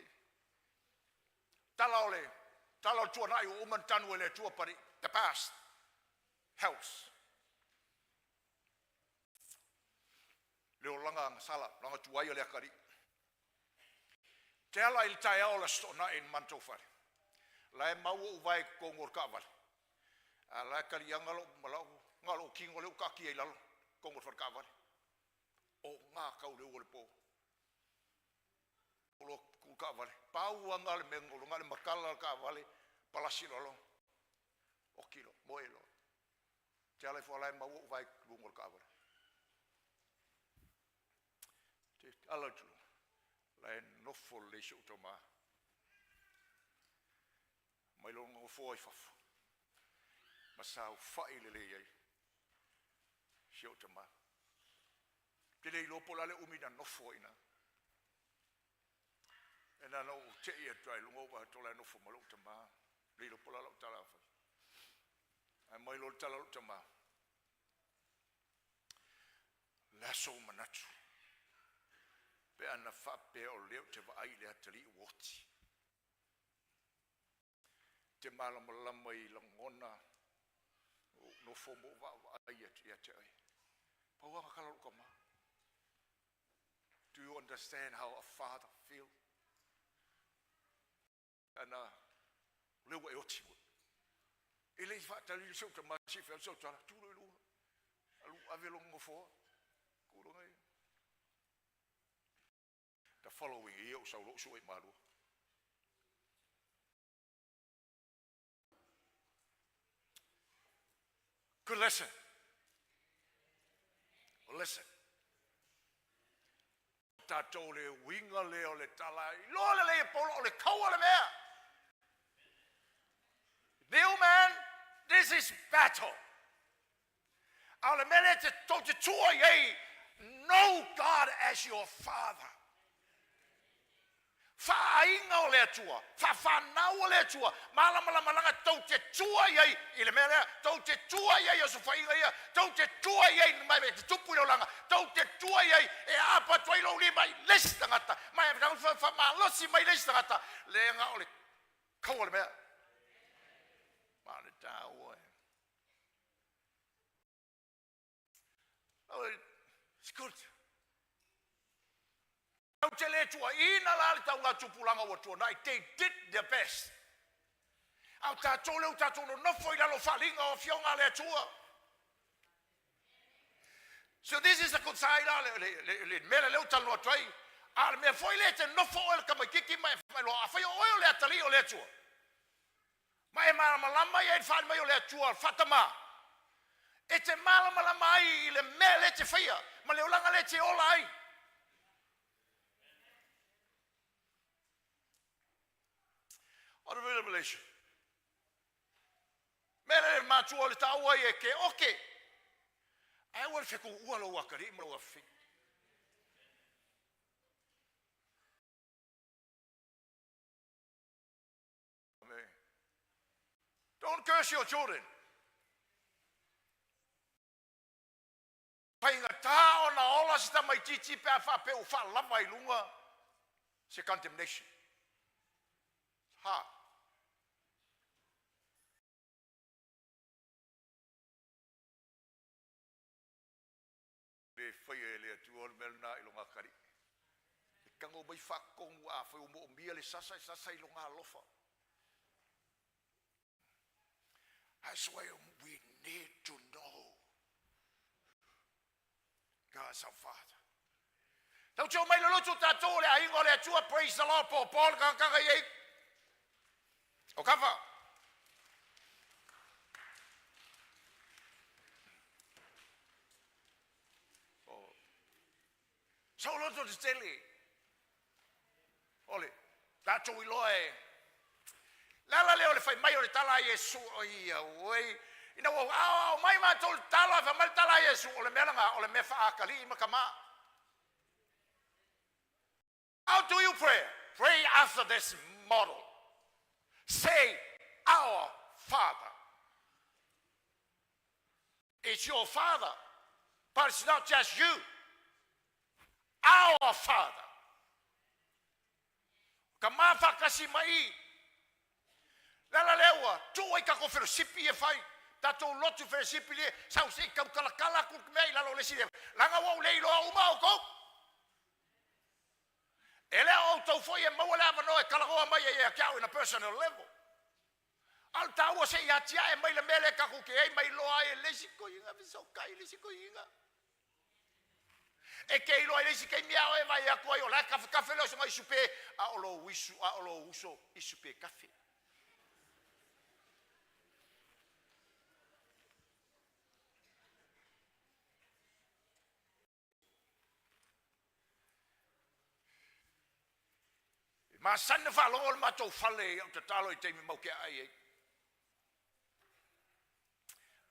Tala o le, tala o tuanai o uman tanu e le tua pari, the past helps. Le o langa sala, langa tuai o le akari. Te ala i le tae ao la stona e mantou whare. La e mau o uvae kongo o ka wale. A la e kari anga lo, malau, ngalo kingo le ukaki ai lalo, kongo o ka wale. O ngā kau le ua le pō. O lo ku ka wale. Pau anga le mengo, lo ngā le makala ka wale, palasi lalo. O kilo, moe lo. Te ala i fo ala e mau o uvae lungo o ka wale. Te ala tu. La e nofo le iso o tau Mai lo ngofo ai fafo. Ma sa ufai le le iai. Si o tama. Te le ilopo la le umi na nofo ina. E na no te ia trai lungo wa tola nofo ma lo tama. Le ilopo la lo tala fai. Ai mai lo tala lo tama. Le aso manatu. Pe ana whape o leo te vaai le atali uoti. Te malamalama i langona o nofo mo va ai atu ia te ai. Pauanga kala luka ma. Do you understand how a father feel? Ana leo e oti mo. E le whaatali le seu tamasi whea seu tala. Tūro i lua. Alu ave lo ngofoa. Kuro ngai. The following year o sau lo sui malua. Good lesson. Listen. Tātou le winga le o le tala. Loa le le polo o le kaua le mea. New man, this is battle. A le mele te tau te tua i ei, know God as your father. Whaainga o le atua, whawhanau o le atua, malamalama tau te tua i ai, i le mea lea, tau te tua i ai o sofainga ia, tau te tua i ai, mai me te tupu i le olanga, tau te tua i ai, e apa atu ai lou lima i le isi tagata, mai e whamalosi mai le isi tagata, le nga o le kaua le mea. Ma le tāua e. Oh, it's good. Tau te le tua ina la le tau ngā tupulanga ua tua nai, they did their best. Au tātou leu tātou no nofo i lalo whalinga o fionga le atua. So this is a good side le le le le mele leu talo atu ai. A le mea foi le te nofo o le kamaikiki mai mai loa a whai o oe o le atali o le atua. Ma e malamalama ia i le whaali mai o le atua whatama. E te malamalama ai i le mea le te whaia, ma le olanga le te ola ai. What a revelation. Mea lea le matua o le taua ia e ke oke. Ae aua le fetuua lou atalii ma lou afafine. Amen. Don't curse your children. Faigata ona ola se tamaitiiti pe a faapea ua faalava i luga se condemnation. Ha. Le faia e le Atua le mea lena i lona atalii. E tago mai faatonu afai ua moomia le sasa, e sasa i lona alofa. That's why we need to know God is our Father. Tau te o mai le lotu tatou o le aiga o le Atua, praise the Lord, po po le kangakanga i ei. O kafa. O. Sau loto te tele. O le tatou iloa e le ala lea o le fai mai o le tala a Iesu, o ia oi, ina ua aoao mai matou le tala, fai mai le tala a Iesu, o le mea lena, o le mea faatalii ma tama. How do you pray? Pray after this model. Say, Our Father. It's your father, but it's not just you. Our Father. Ka mā whakasi mai i. Le ala lea ua tuu ai tatou felosipi e fai. Tatou lotu felosipi le sau se i tautalakala atu mea i lalo o le isi le. Leaga ua ou le iloa uma outou. E le o outou foi e maua le avanoa e talanoa mai ai ia te au in a personal level. A o le taua se i atiae mai le mea lea tatou te i ai ma iloa ai e le isi toeaina fesootai i le isi toeaina. E te iloa i le isi taimi a o e vaai atu ai o la e kafekafe le oso isu pe a o lou isu a o lou uso isu pe kafe. E masani na faalogo le matou fale i au tatalo i taimi mau ke ai ai.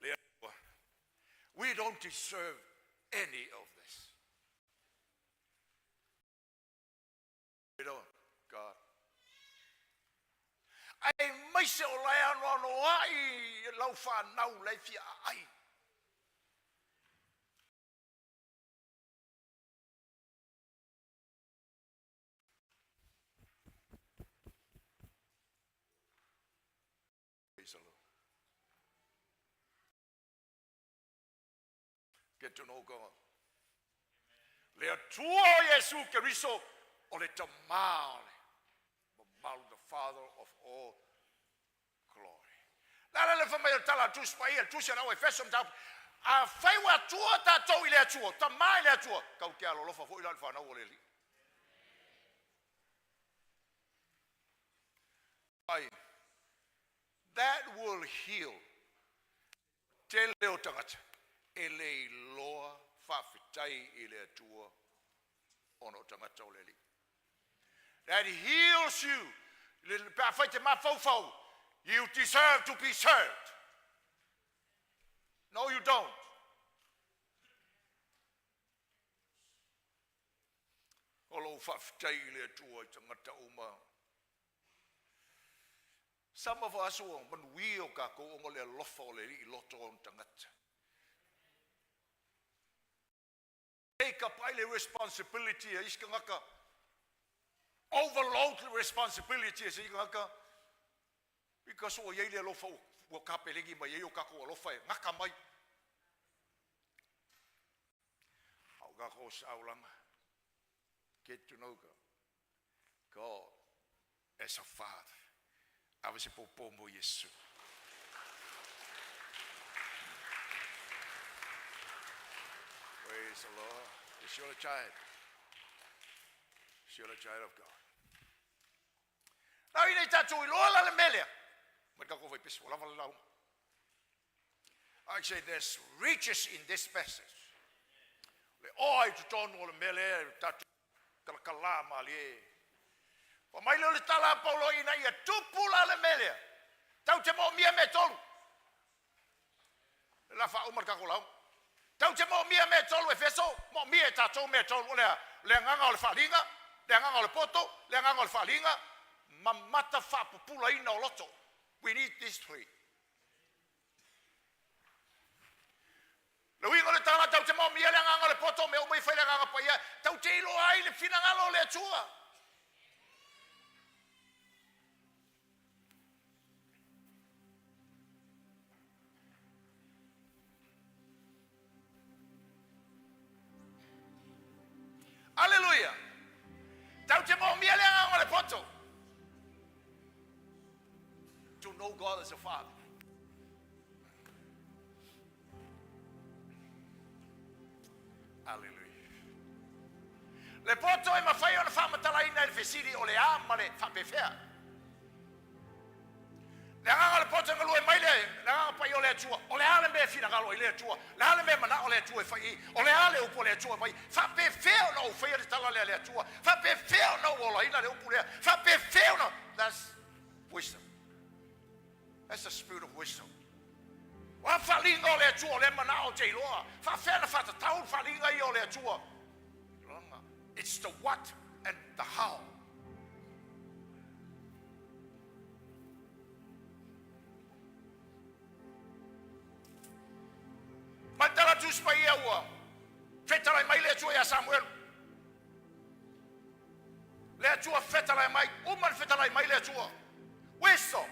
Le Atua. We don't deserve any of this. We don't, God. Aemaise o lae anoanoai lau whanau lai fia ai. Praise the Lord. Get to know God. Le Atua o Iesu Keriso o le Tama o le mamalu, the Father of all glory. Le ala le fai mai o le tala a le Tusi Paia, le Tusi a le Au Efeso mataupu, afai ua atua tatou i le Atua, Tama i le Atua, tau te alolofa foi la i le fanau o le Alii. Ai, that will heal tele o tagata e le iloa faafetai i le Atua ona o tagata o le Alii. That heals you. Le pe afai te mafaufau, you deserve to be served. No, you don't. O lou faafetai i le Atua i tagata uma. Some of us ua manuia o tatou ona o le alofa o le Alii i loto o ona tagata. Take up ai le responsibility a isi tagata. Overload le responsibility a isi tagata. Because ua iai le alofa ua kapelegi mai ai o tatou alofa e gata mai. A o tatou saulaga. Get to know God. God as a Father. Ave se pōpō mo Iesu. Praise the Lord. Is you're a child. Is you're a child of God. Nau ina i tatou iloa la le mea lea. Mai tatou fai pesi, ua lava le lauga. I say there's riches in this passage. Le oa i totonu o le mea lea, tatou kalakala malie. Fai mai lea o le tala a Paulo ina ia tupu la le mea lea, tatou te moomia mea e tolu. O le a faauma le tatou lauga. Tatou te moomia mea e tolu Efeso, moomia e tatou mea e tolu, o le a? O le agaga o le faaliga, le agaga o le poto, le agaga o le faaliga, ma mata faapupulaina o loto. We need these three. Le uiga o le tala tatou te moomia le agaga o le poto, mea uma ia fai le agaga paia, tatou te iloa ai le finagalo o le Atua. Aleluia! Tatou te moomia le agaga o le poto. To know God as a Father. Aleluia. Le poto e mafai ona faamatalaina i le fesili o le a ma le faapefea. Le agaga o le poto e galue mai le agaga paia o le Atua. O le a le mea e finagalo ai le Atua? Le a le mea e manao le Atua e fai i? O le a le upu a le Atua e fai? Faapefea ona ou faia le tala lea a le Atua? Faapefea ona ou olaina le upu lea? Faapefea ona... That's wisdom. That's the spirit of wisdom. O a faaliga o le Atua o lea manao ou te iloa? Faafefea na faatatau le faaliga ia o le Atua? It's the what and the how. Ma le tala Tusi Paia ua fetalai mai le Atua ia Samuelu. Le Atua fetalai mai, uma le fetalai mai le Atua. Wisdom.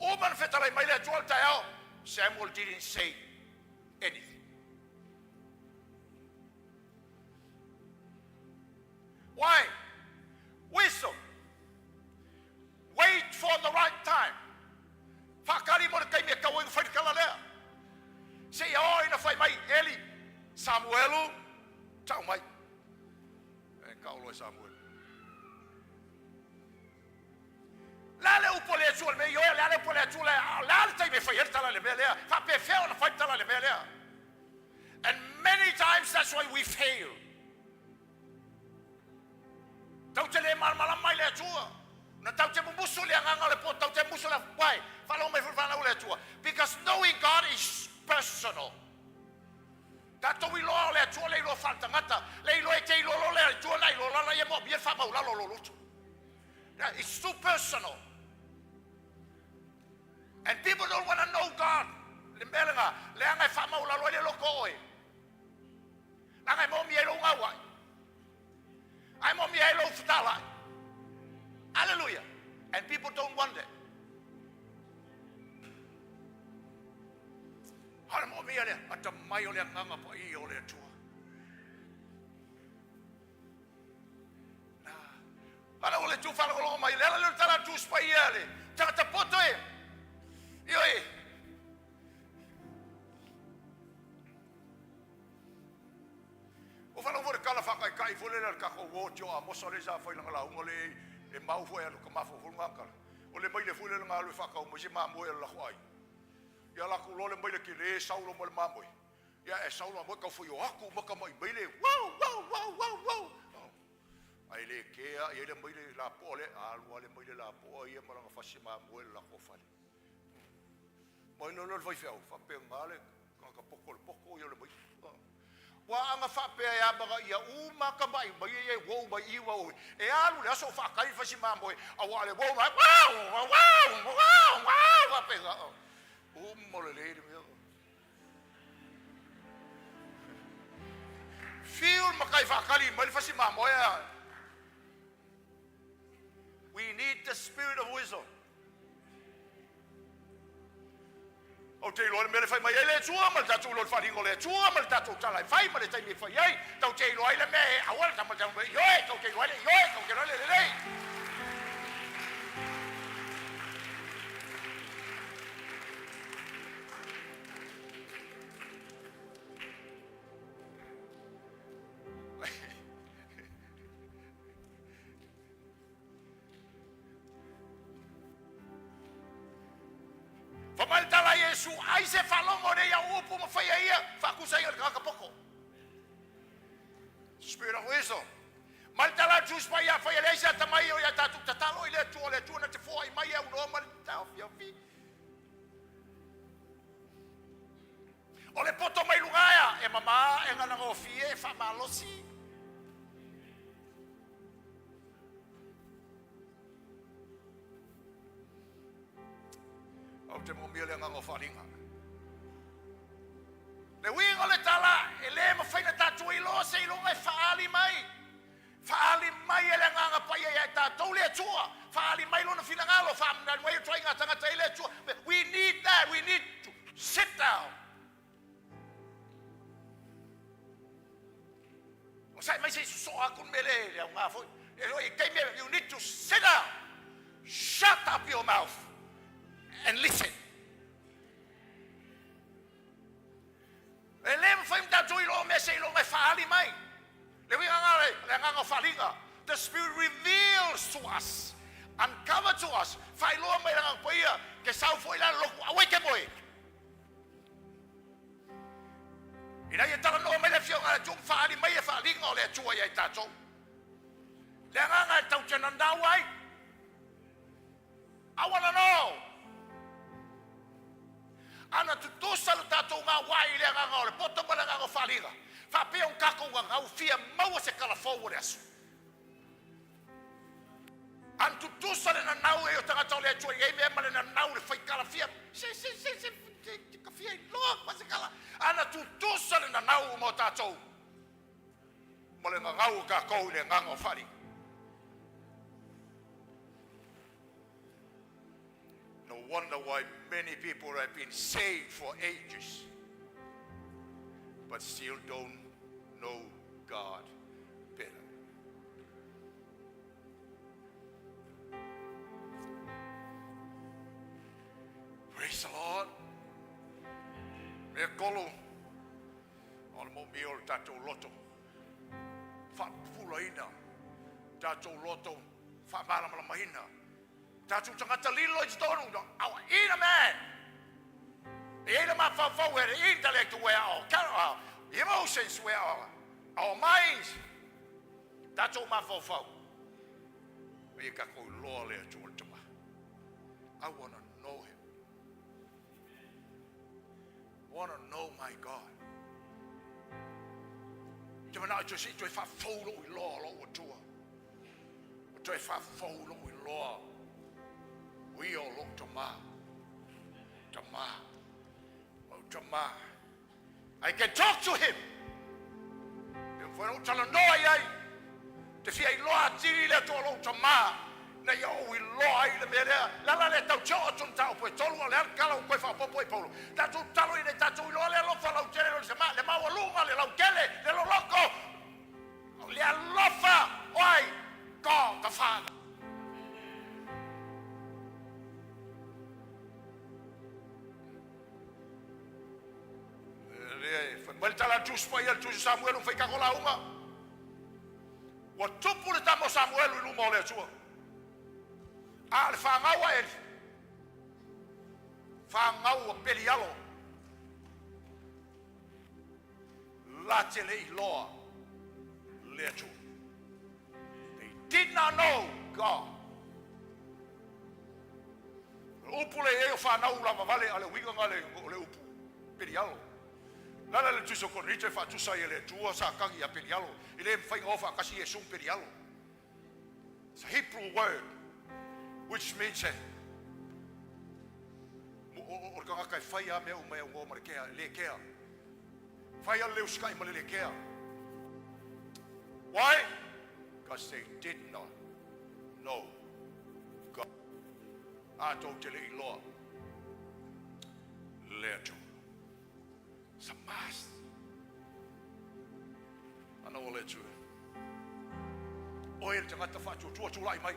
Uma le fetalai mai le Atua le taeao. Samuel didn't say anything. Why? Wisdom. Wait for the right time. Faakali mo le taimi e tau ai na fai le tala lea. Seia oo ina fai mai Eli, Samuelu, tau mai. E tau loa e Samuelu. Le a le upu a le Atua i le mea ioe, le a le upu a le Atua le a, le a le taimi e fai ai le tala i le mea lea, faapefea ona fai le tala i le mea lea. And many times that's why we fail. Tau te le malamalama i le Atua. Na tau te mumusu le agaga o le po, tau te musu le why? Faalogo mai foi le fanau le Atua. Because knowing God is personal. Tatou iloa o le Atua le iloa faaletagata, le iloa e te iloa loa le Atua na iloa lala ia moomia le faamaulalo o lou loto. It's too personal. And people don't want to know God. Le mea lena, leaga e faamaulalo ai le loto o oe. Leaga e moomia ai lou gauai. Ae moomia ai lou fetalai. Hallelujah. And people don't want it. A o le moomia lea, atamai o le agaga paia o le Atua. Na, ala o le tu faalogologo mai, le ala lea o le tala atu usi paia le tagata poto e. Ioe. Ua faalogo foi le tala faataitai foi lele a le tatou uo o Amosa lea sa fai lana lauga le e mau foi alu ka mafaufau lena tala. O le maile foi lele na alu e faatau mai se mamoe a le latou aiga. Ia latou loa le maile tele saulo ma le mamoe. Ia e saulo mamoe tau foi o atu uma tamai maile. Wow wow wow wow wow. Ae le kea ia le maile lapoa le alu ale maile lapoa ia ma lana fasi mamoe le latou fale. Mai loa lea o le faifeau, faapena le tagata poto le poto ia o le maile. Ua aga faapea e amanaia uma tamai maile ia e uou mai i uau e alu le aso o faatali le fasi mamoe aua le uou mai uau uau uau uau faapena. Uma lelei le mea. Fiu le matai faatali mai le fasi mamoe a. We need the spirit of wisdom. Ou te iloa le mea le fai mai ai le Atua ma le tatou iloa le faaaliga o le Atua ma le tatou tala e fai ma le taimi e fai ai. Tatou te iloa ai le mea e aua le tama tama ioe, tatou te iloa ai le ioe, tatou te iloa ai le lelei. Fai mai le tala a Iesu, Ai se faalogo nei au upu ma faia ia, faatusa ia le tagata poto. Spirit of wisdom. Mai le tala a Jusi mai ia faia leai se mamā e gagogofie e faamalosi. Ou te moomia le agaga o faaaliga. Le uiga o le tala, e le mafai ona tatou iloa seiloga e faaali mai. Faaali mai e le Agaga Paia ia i tatou le Atua, faaali mai Lona finagalo, faaali mai ituaiga tagata e i ai le Atua. We need that. We need to sit down. O sa'i mai se i soso'a atu le mea le le aoga foi. E taimi you need to sit down. Shut up your mouth and listen. E le mafai ona tatou iloa mea seiloga e faaali mai. Le uiga lena o le agaga o faaaliga. The Spirit reveals to us, uncover to us, faailoa mai le Agaga Paia, ke sau foi la le lotu, aua e te moe. Ina ia talanoa mai le Afioga a le Atua ma faaali mai e faaaliga o le Atua ia i tatou. Le agaga e tau te nanau ai. I wanna know. Ana tutusa lo tatou gauai i le agaga o le poto ma le agaga o faaaliga, faapea ona tatou gagau fia maua se kalafou o le aso. Ana tutusa le nanau ai o tagata o le Atua i ai mea ma le nanau le faikala fia se se se se se ka fia iloa pa se kala. Ana tutusa le nanau mo tatou ma le gagau o tatou i le agaga o faaaliga. No wonder why many people have been saved for ages, but still don't know God better. Praise the Lord. Mea tolu, o le moomia o le tatou loto. Faapupulaina, tatou loto faamalamalamaina. Tatou tagata lilo i totonu, our inner man. E i ai le mafaufau where the intellect, where our, our emotions, where our minds. Tatou mafaufau. Ia tatou iloa le Atua le Tama. I want to know him. I want to know my God. Te manao toe se i toe faafou lou iloa o lou Atua. O toe faafou lou iloa o ia o lou Tama. Tama. O Tama. I can talk to him. E mafai ona ou talanoa i ai. Te fia iloa atili le Atua o lou Tama, na ia ou iloa ai le mea lea. Le ala lea tau te oo atu mataupu e tolu, o le a le tala ua toe faaopoopo i Paulo. Tatou tatalo ina ia tatou iloa le alofa lautele o le sama, le maualuga, le lautele, le loloto, le alofa o ai? God the Father. Fai mai le tala a le Tusi Paia, le Tusi o Samuelu, fai kako lauga. Ua tupu le tama o Samuelu i luma o le Atua. A o le fanau a Eli, fanau a Pelialo, la te le iloa le Atua. They did not know God. O le upu le i ai o fanau lavavale, a le uiga nga le o le upu Pelialo. Lala le Tusi o Korinito e faatusa ai e le Atua Satani ia Pelialo. E le mafai ona o faatasi Iesu ma Pelialo. It's a Hebrew word which means o le tagata e fai lava mea uma e aunoa ma le kea, e le kea. Fai lava le le usitai ma le le kea. Why? Because they did not know God. A tou te le iloa le Atua. It's a must. Ana o le Atua. Oe le tagata faatuatua tulai mai.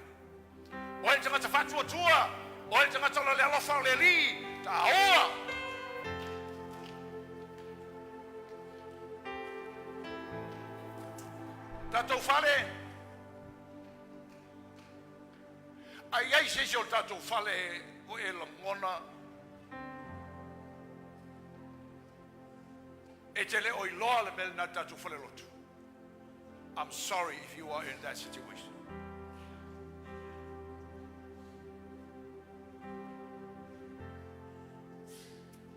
Oe le tagata faatuatua. Oe le tagata o le alofa o le Alii. Taua. Tatou fale. A i ai se isi o le tatou fale o e lagona e te le o iloa le mea lena i le tatou fale lotu. I'm sorry if you are in that situation.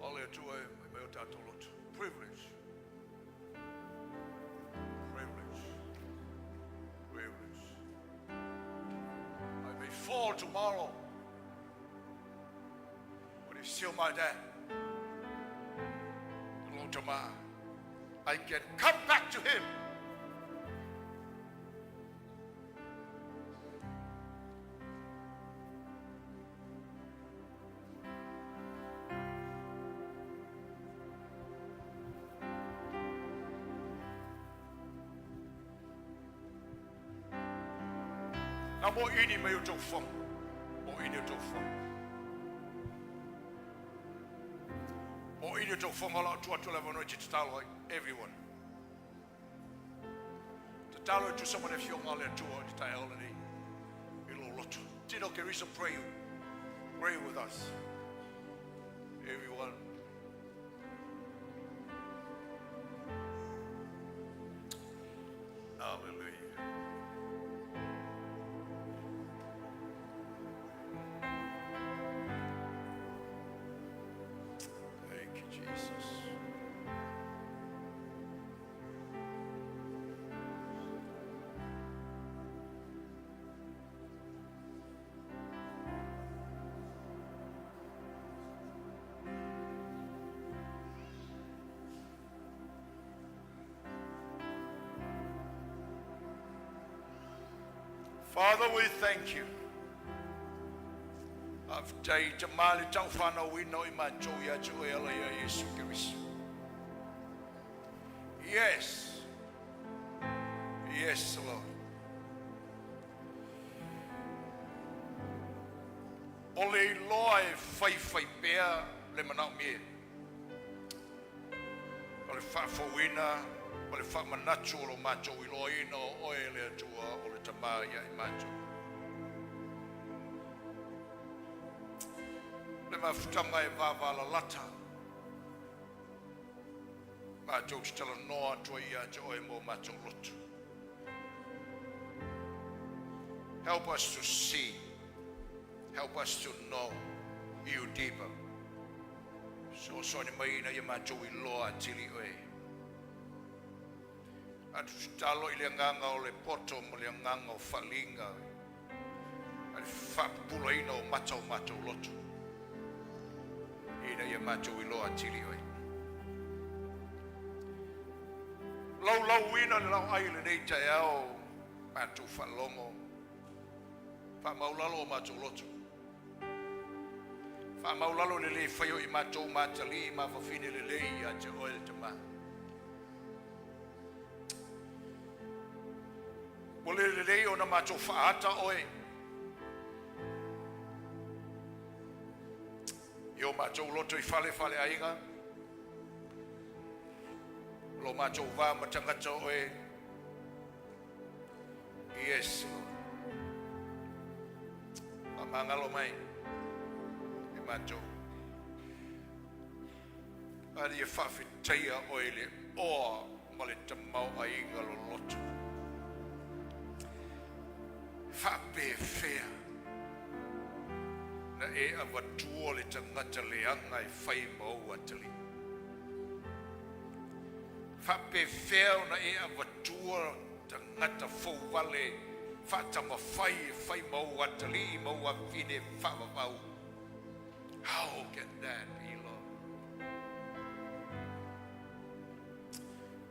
O le Atua e mai o tatou lotu. Privilege. call tomorrow. But he's still my dad. Lord Tama, I can come back to him. Na mo ini me o tau fong. Mo ini o tau fong. Mo ini o tau fong ala atu atu le vano i te tatalo ai. Everyone. Tatalo i tusa ma le fionga le atua i te tai ole nei. I lo loto. Tino Kerisa, pray. Pray with us. Everyone. Hallelujah. Thank you, Jesus. Father, we thank you. Aftai te mali tau whanau ina i mātou ia te oe ala ia Yesu Keriso. Yes. Yes, Lord. O le iloa e fai fai pea le manao mie. O le whaafauina, o le whaamanatu o lo mātou iloa ina o oe le atua o le tamā ia i mātou. Le mafutanga e vāvāla lata. Mātou te tala noa atua ia te oe mō mātou lotu. Help us to see. Help us to know you deeper. So so ni mai ina ia mātou i loa atili oe. Atu talo i le nganga o le poto mo le nganga o whalinga. A le whapupula ina o mata o mātou lotu. Ina ia mātou i loa atili oe. Lau lau ina le lau ai le nei te ao mātou whalongo. Wha maulalo o mātou lotu. Wha maulalo le le whaio i mātou mātali i mawhawhine le lei ia te oe le tamā. Mo le le lei o na mātou whaata oe. I o mātou loto i whale whale ainga. Lo mātou wā matangata oe. Yes, Lord. Ma mangalo mai. E mātou. Ali e whawhiteia oe le oa ma le tamau ainga lo loto. Whapewhea. Na e awatua le tangata le anga e whai mau atali. Whapewhea o na e awatua tangata fauwale whaatama whai e whai mau atali mau awhine whawawau. How can that be, Lord?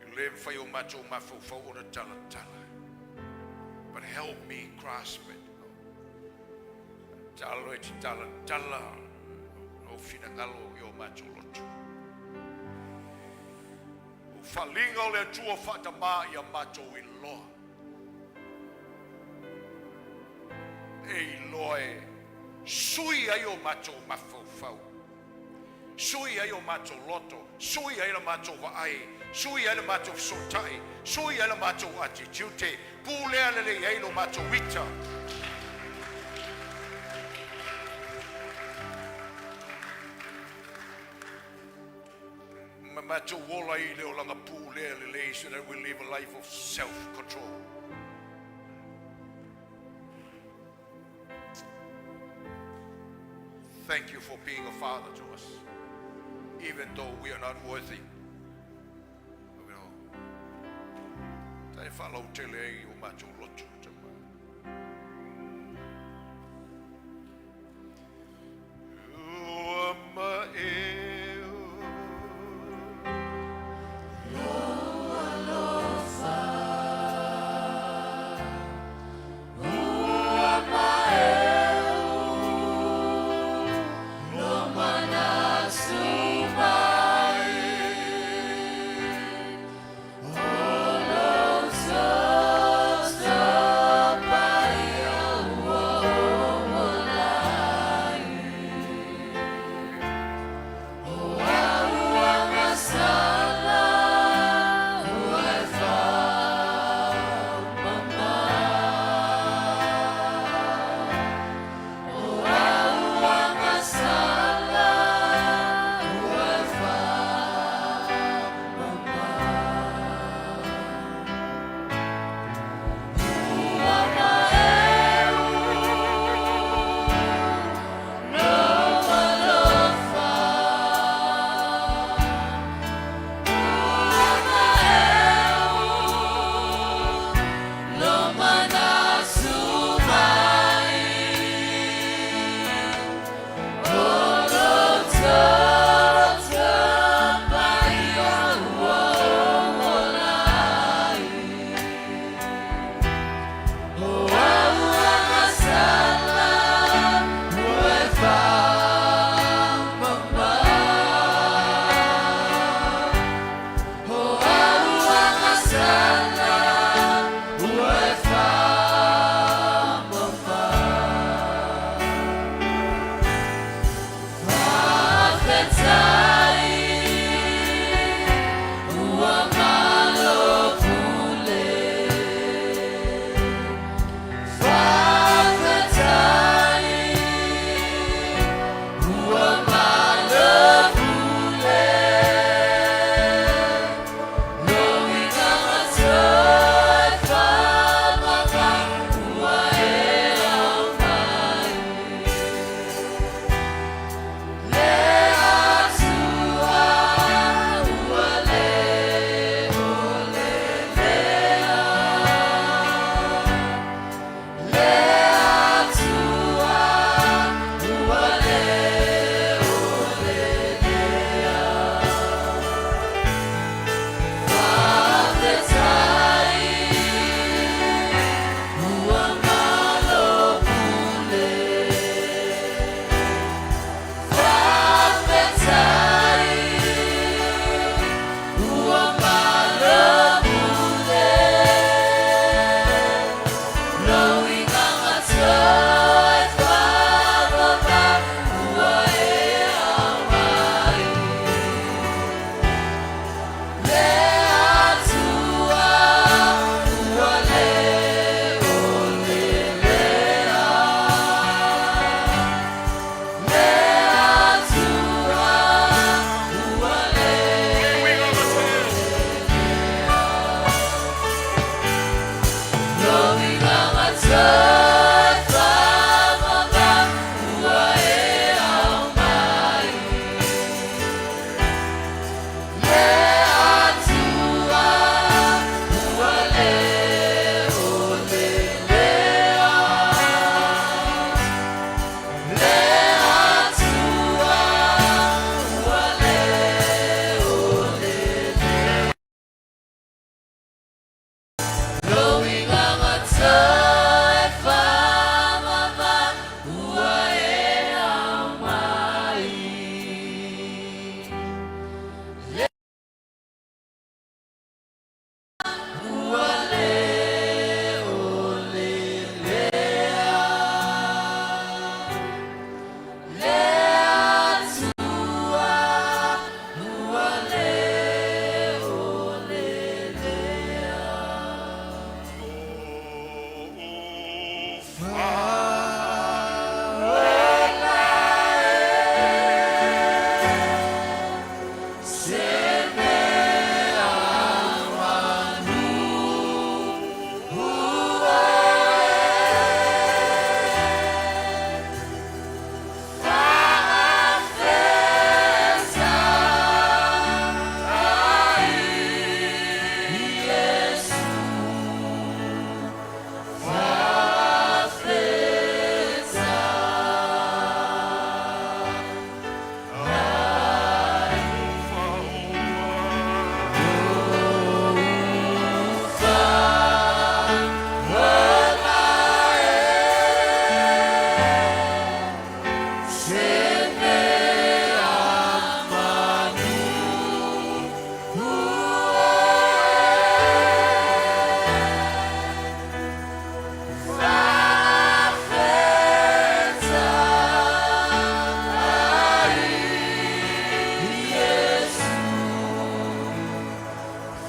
I le whai o mātou mawhauwhau o na tala tala. But help me grasp it, Lord. Talo e te tala tala o whinangalo i o mātou lotu. O whalinga o le atua whaatama i a mātou i loa. E i loa e sui ai o mātou mawhauwhau. Sui ai o mātou loto, sui ai la mātou vaai, sui ai la mātou sotai, sui ai la mātou attitude, pūlea lele i ai lo mātou ita. Ma mātou ola i le olanga pūlea lele so that we live a life of self-control. Thank you for being a father to us, even though we are not worthy of it all. Tai whalau tele ai o mātou lotu.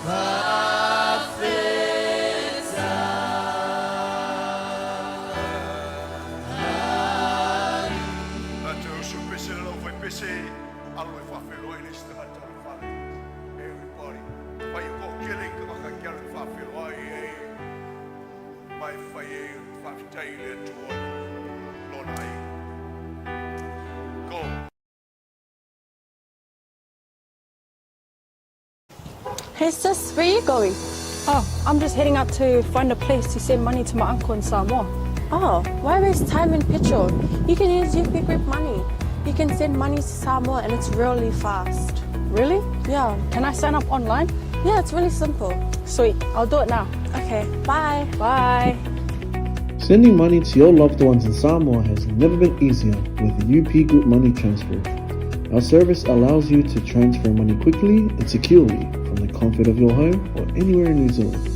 Tatou usu i pese le lau fai pese, alo e faafeiloai le isi tagata o le fale. Everybody, fai e toatele i tagata e te alu e faafeiloai ai ma e fai ai faafetai i le Atua lona aiga. Go. Hey sis, where you going? Oh, I'm just heading out to find a place to send money to my uncle in Samoa. Oh, why waste time and petrol? You can use UP Group Money. You can send money to Samoa and it's really fast. Really? Yeah. Can I sign up online? Yeah, it's really simple. Sweet, I'll do it now. Okay, bye. Bye. Sending money to your loved ones in Samoa has never been easier with UP Group Money Transfer. Our service allows you to transfer money quickly and securely from the comfort of your home or anywhere in New Zealand.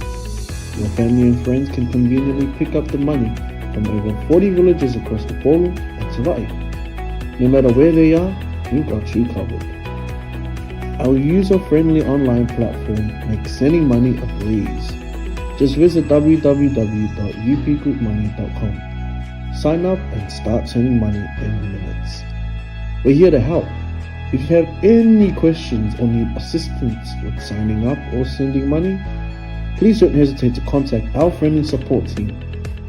Your family and friends can conveniently pick up the money from over 40 villages across Upolu and Savaii. No matter where they are, we've got you covered. Our user-friendly online platform makes sending money a breeze. Just visit www.upgroupmoney.com. Sign up and start sending money in minutes. We're here to help. If you have any questions or need assistance with signing up or sending money, please don't hesitate to contact our friendly support team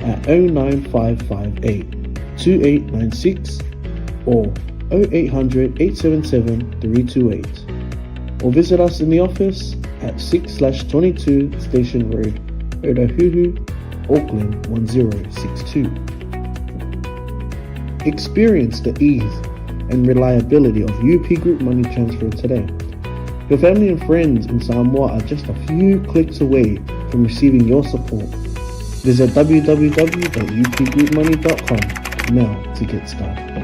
at 09558 2896 or 0800 877 328 or visit us in the office at 6/22 Station Road, Otahuhu, Auckland 1062. Experience the ease and reliability of UP Group Money Transfer today. Your family and friends in Samoa are just a few clicks away from receiving your support. Visit www.upgroupmoney.com now to get started.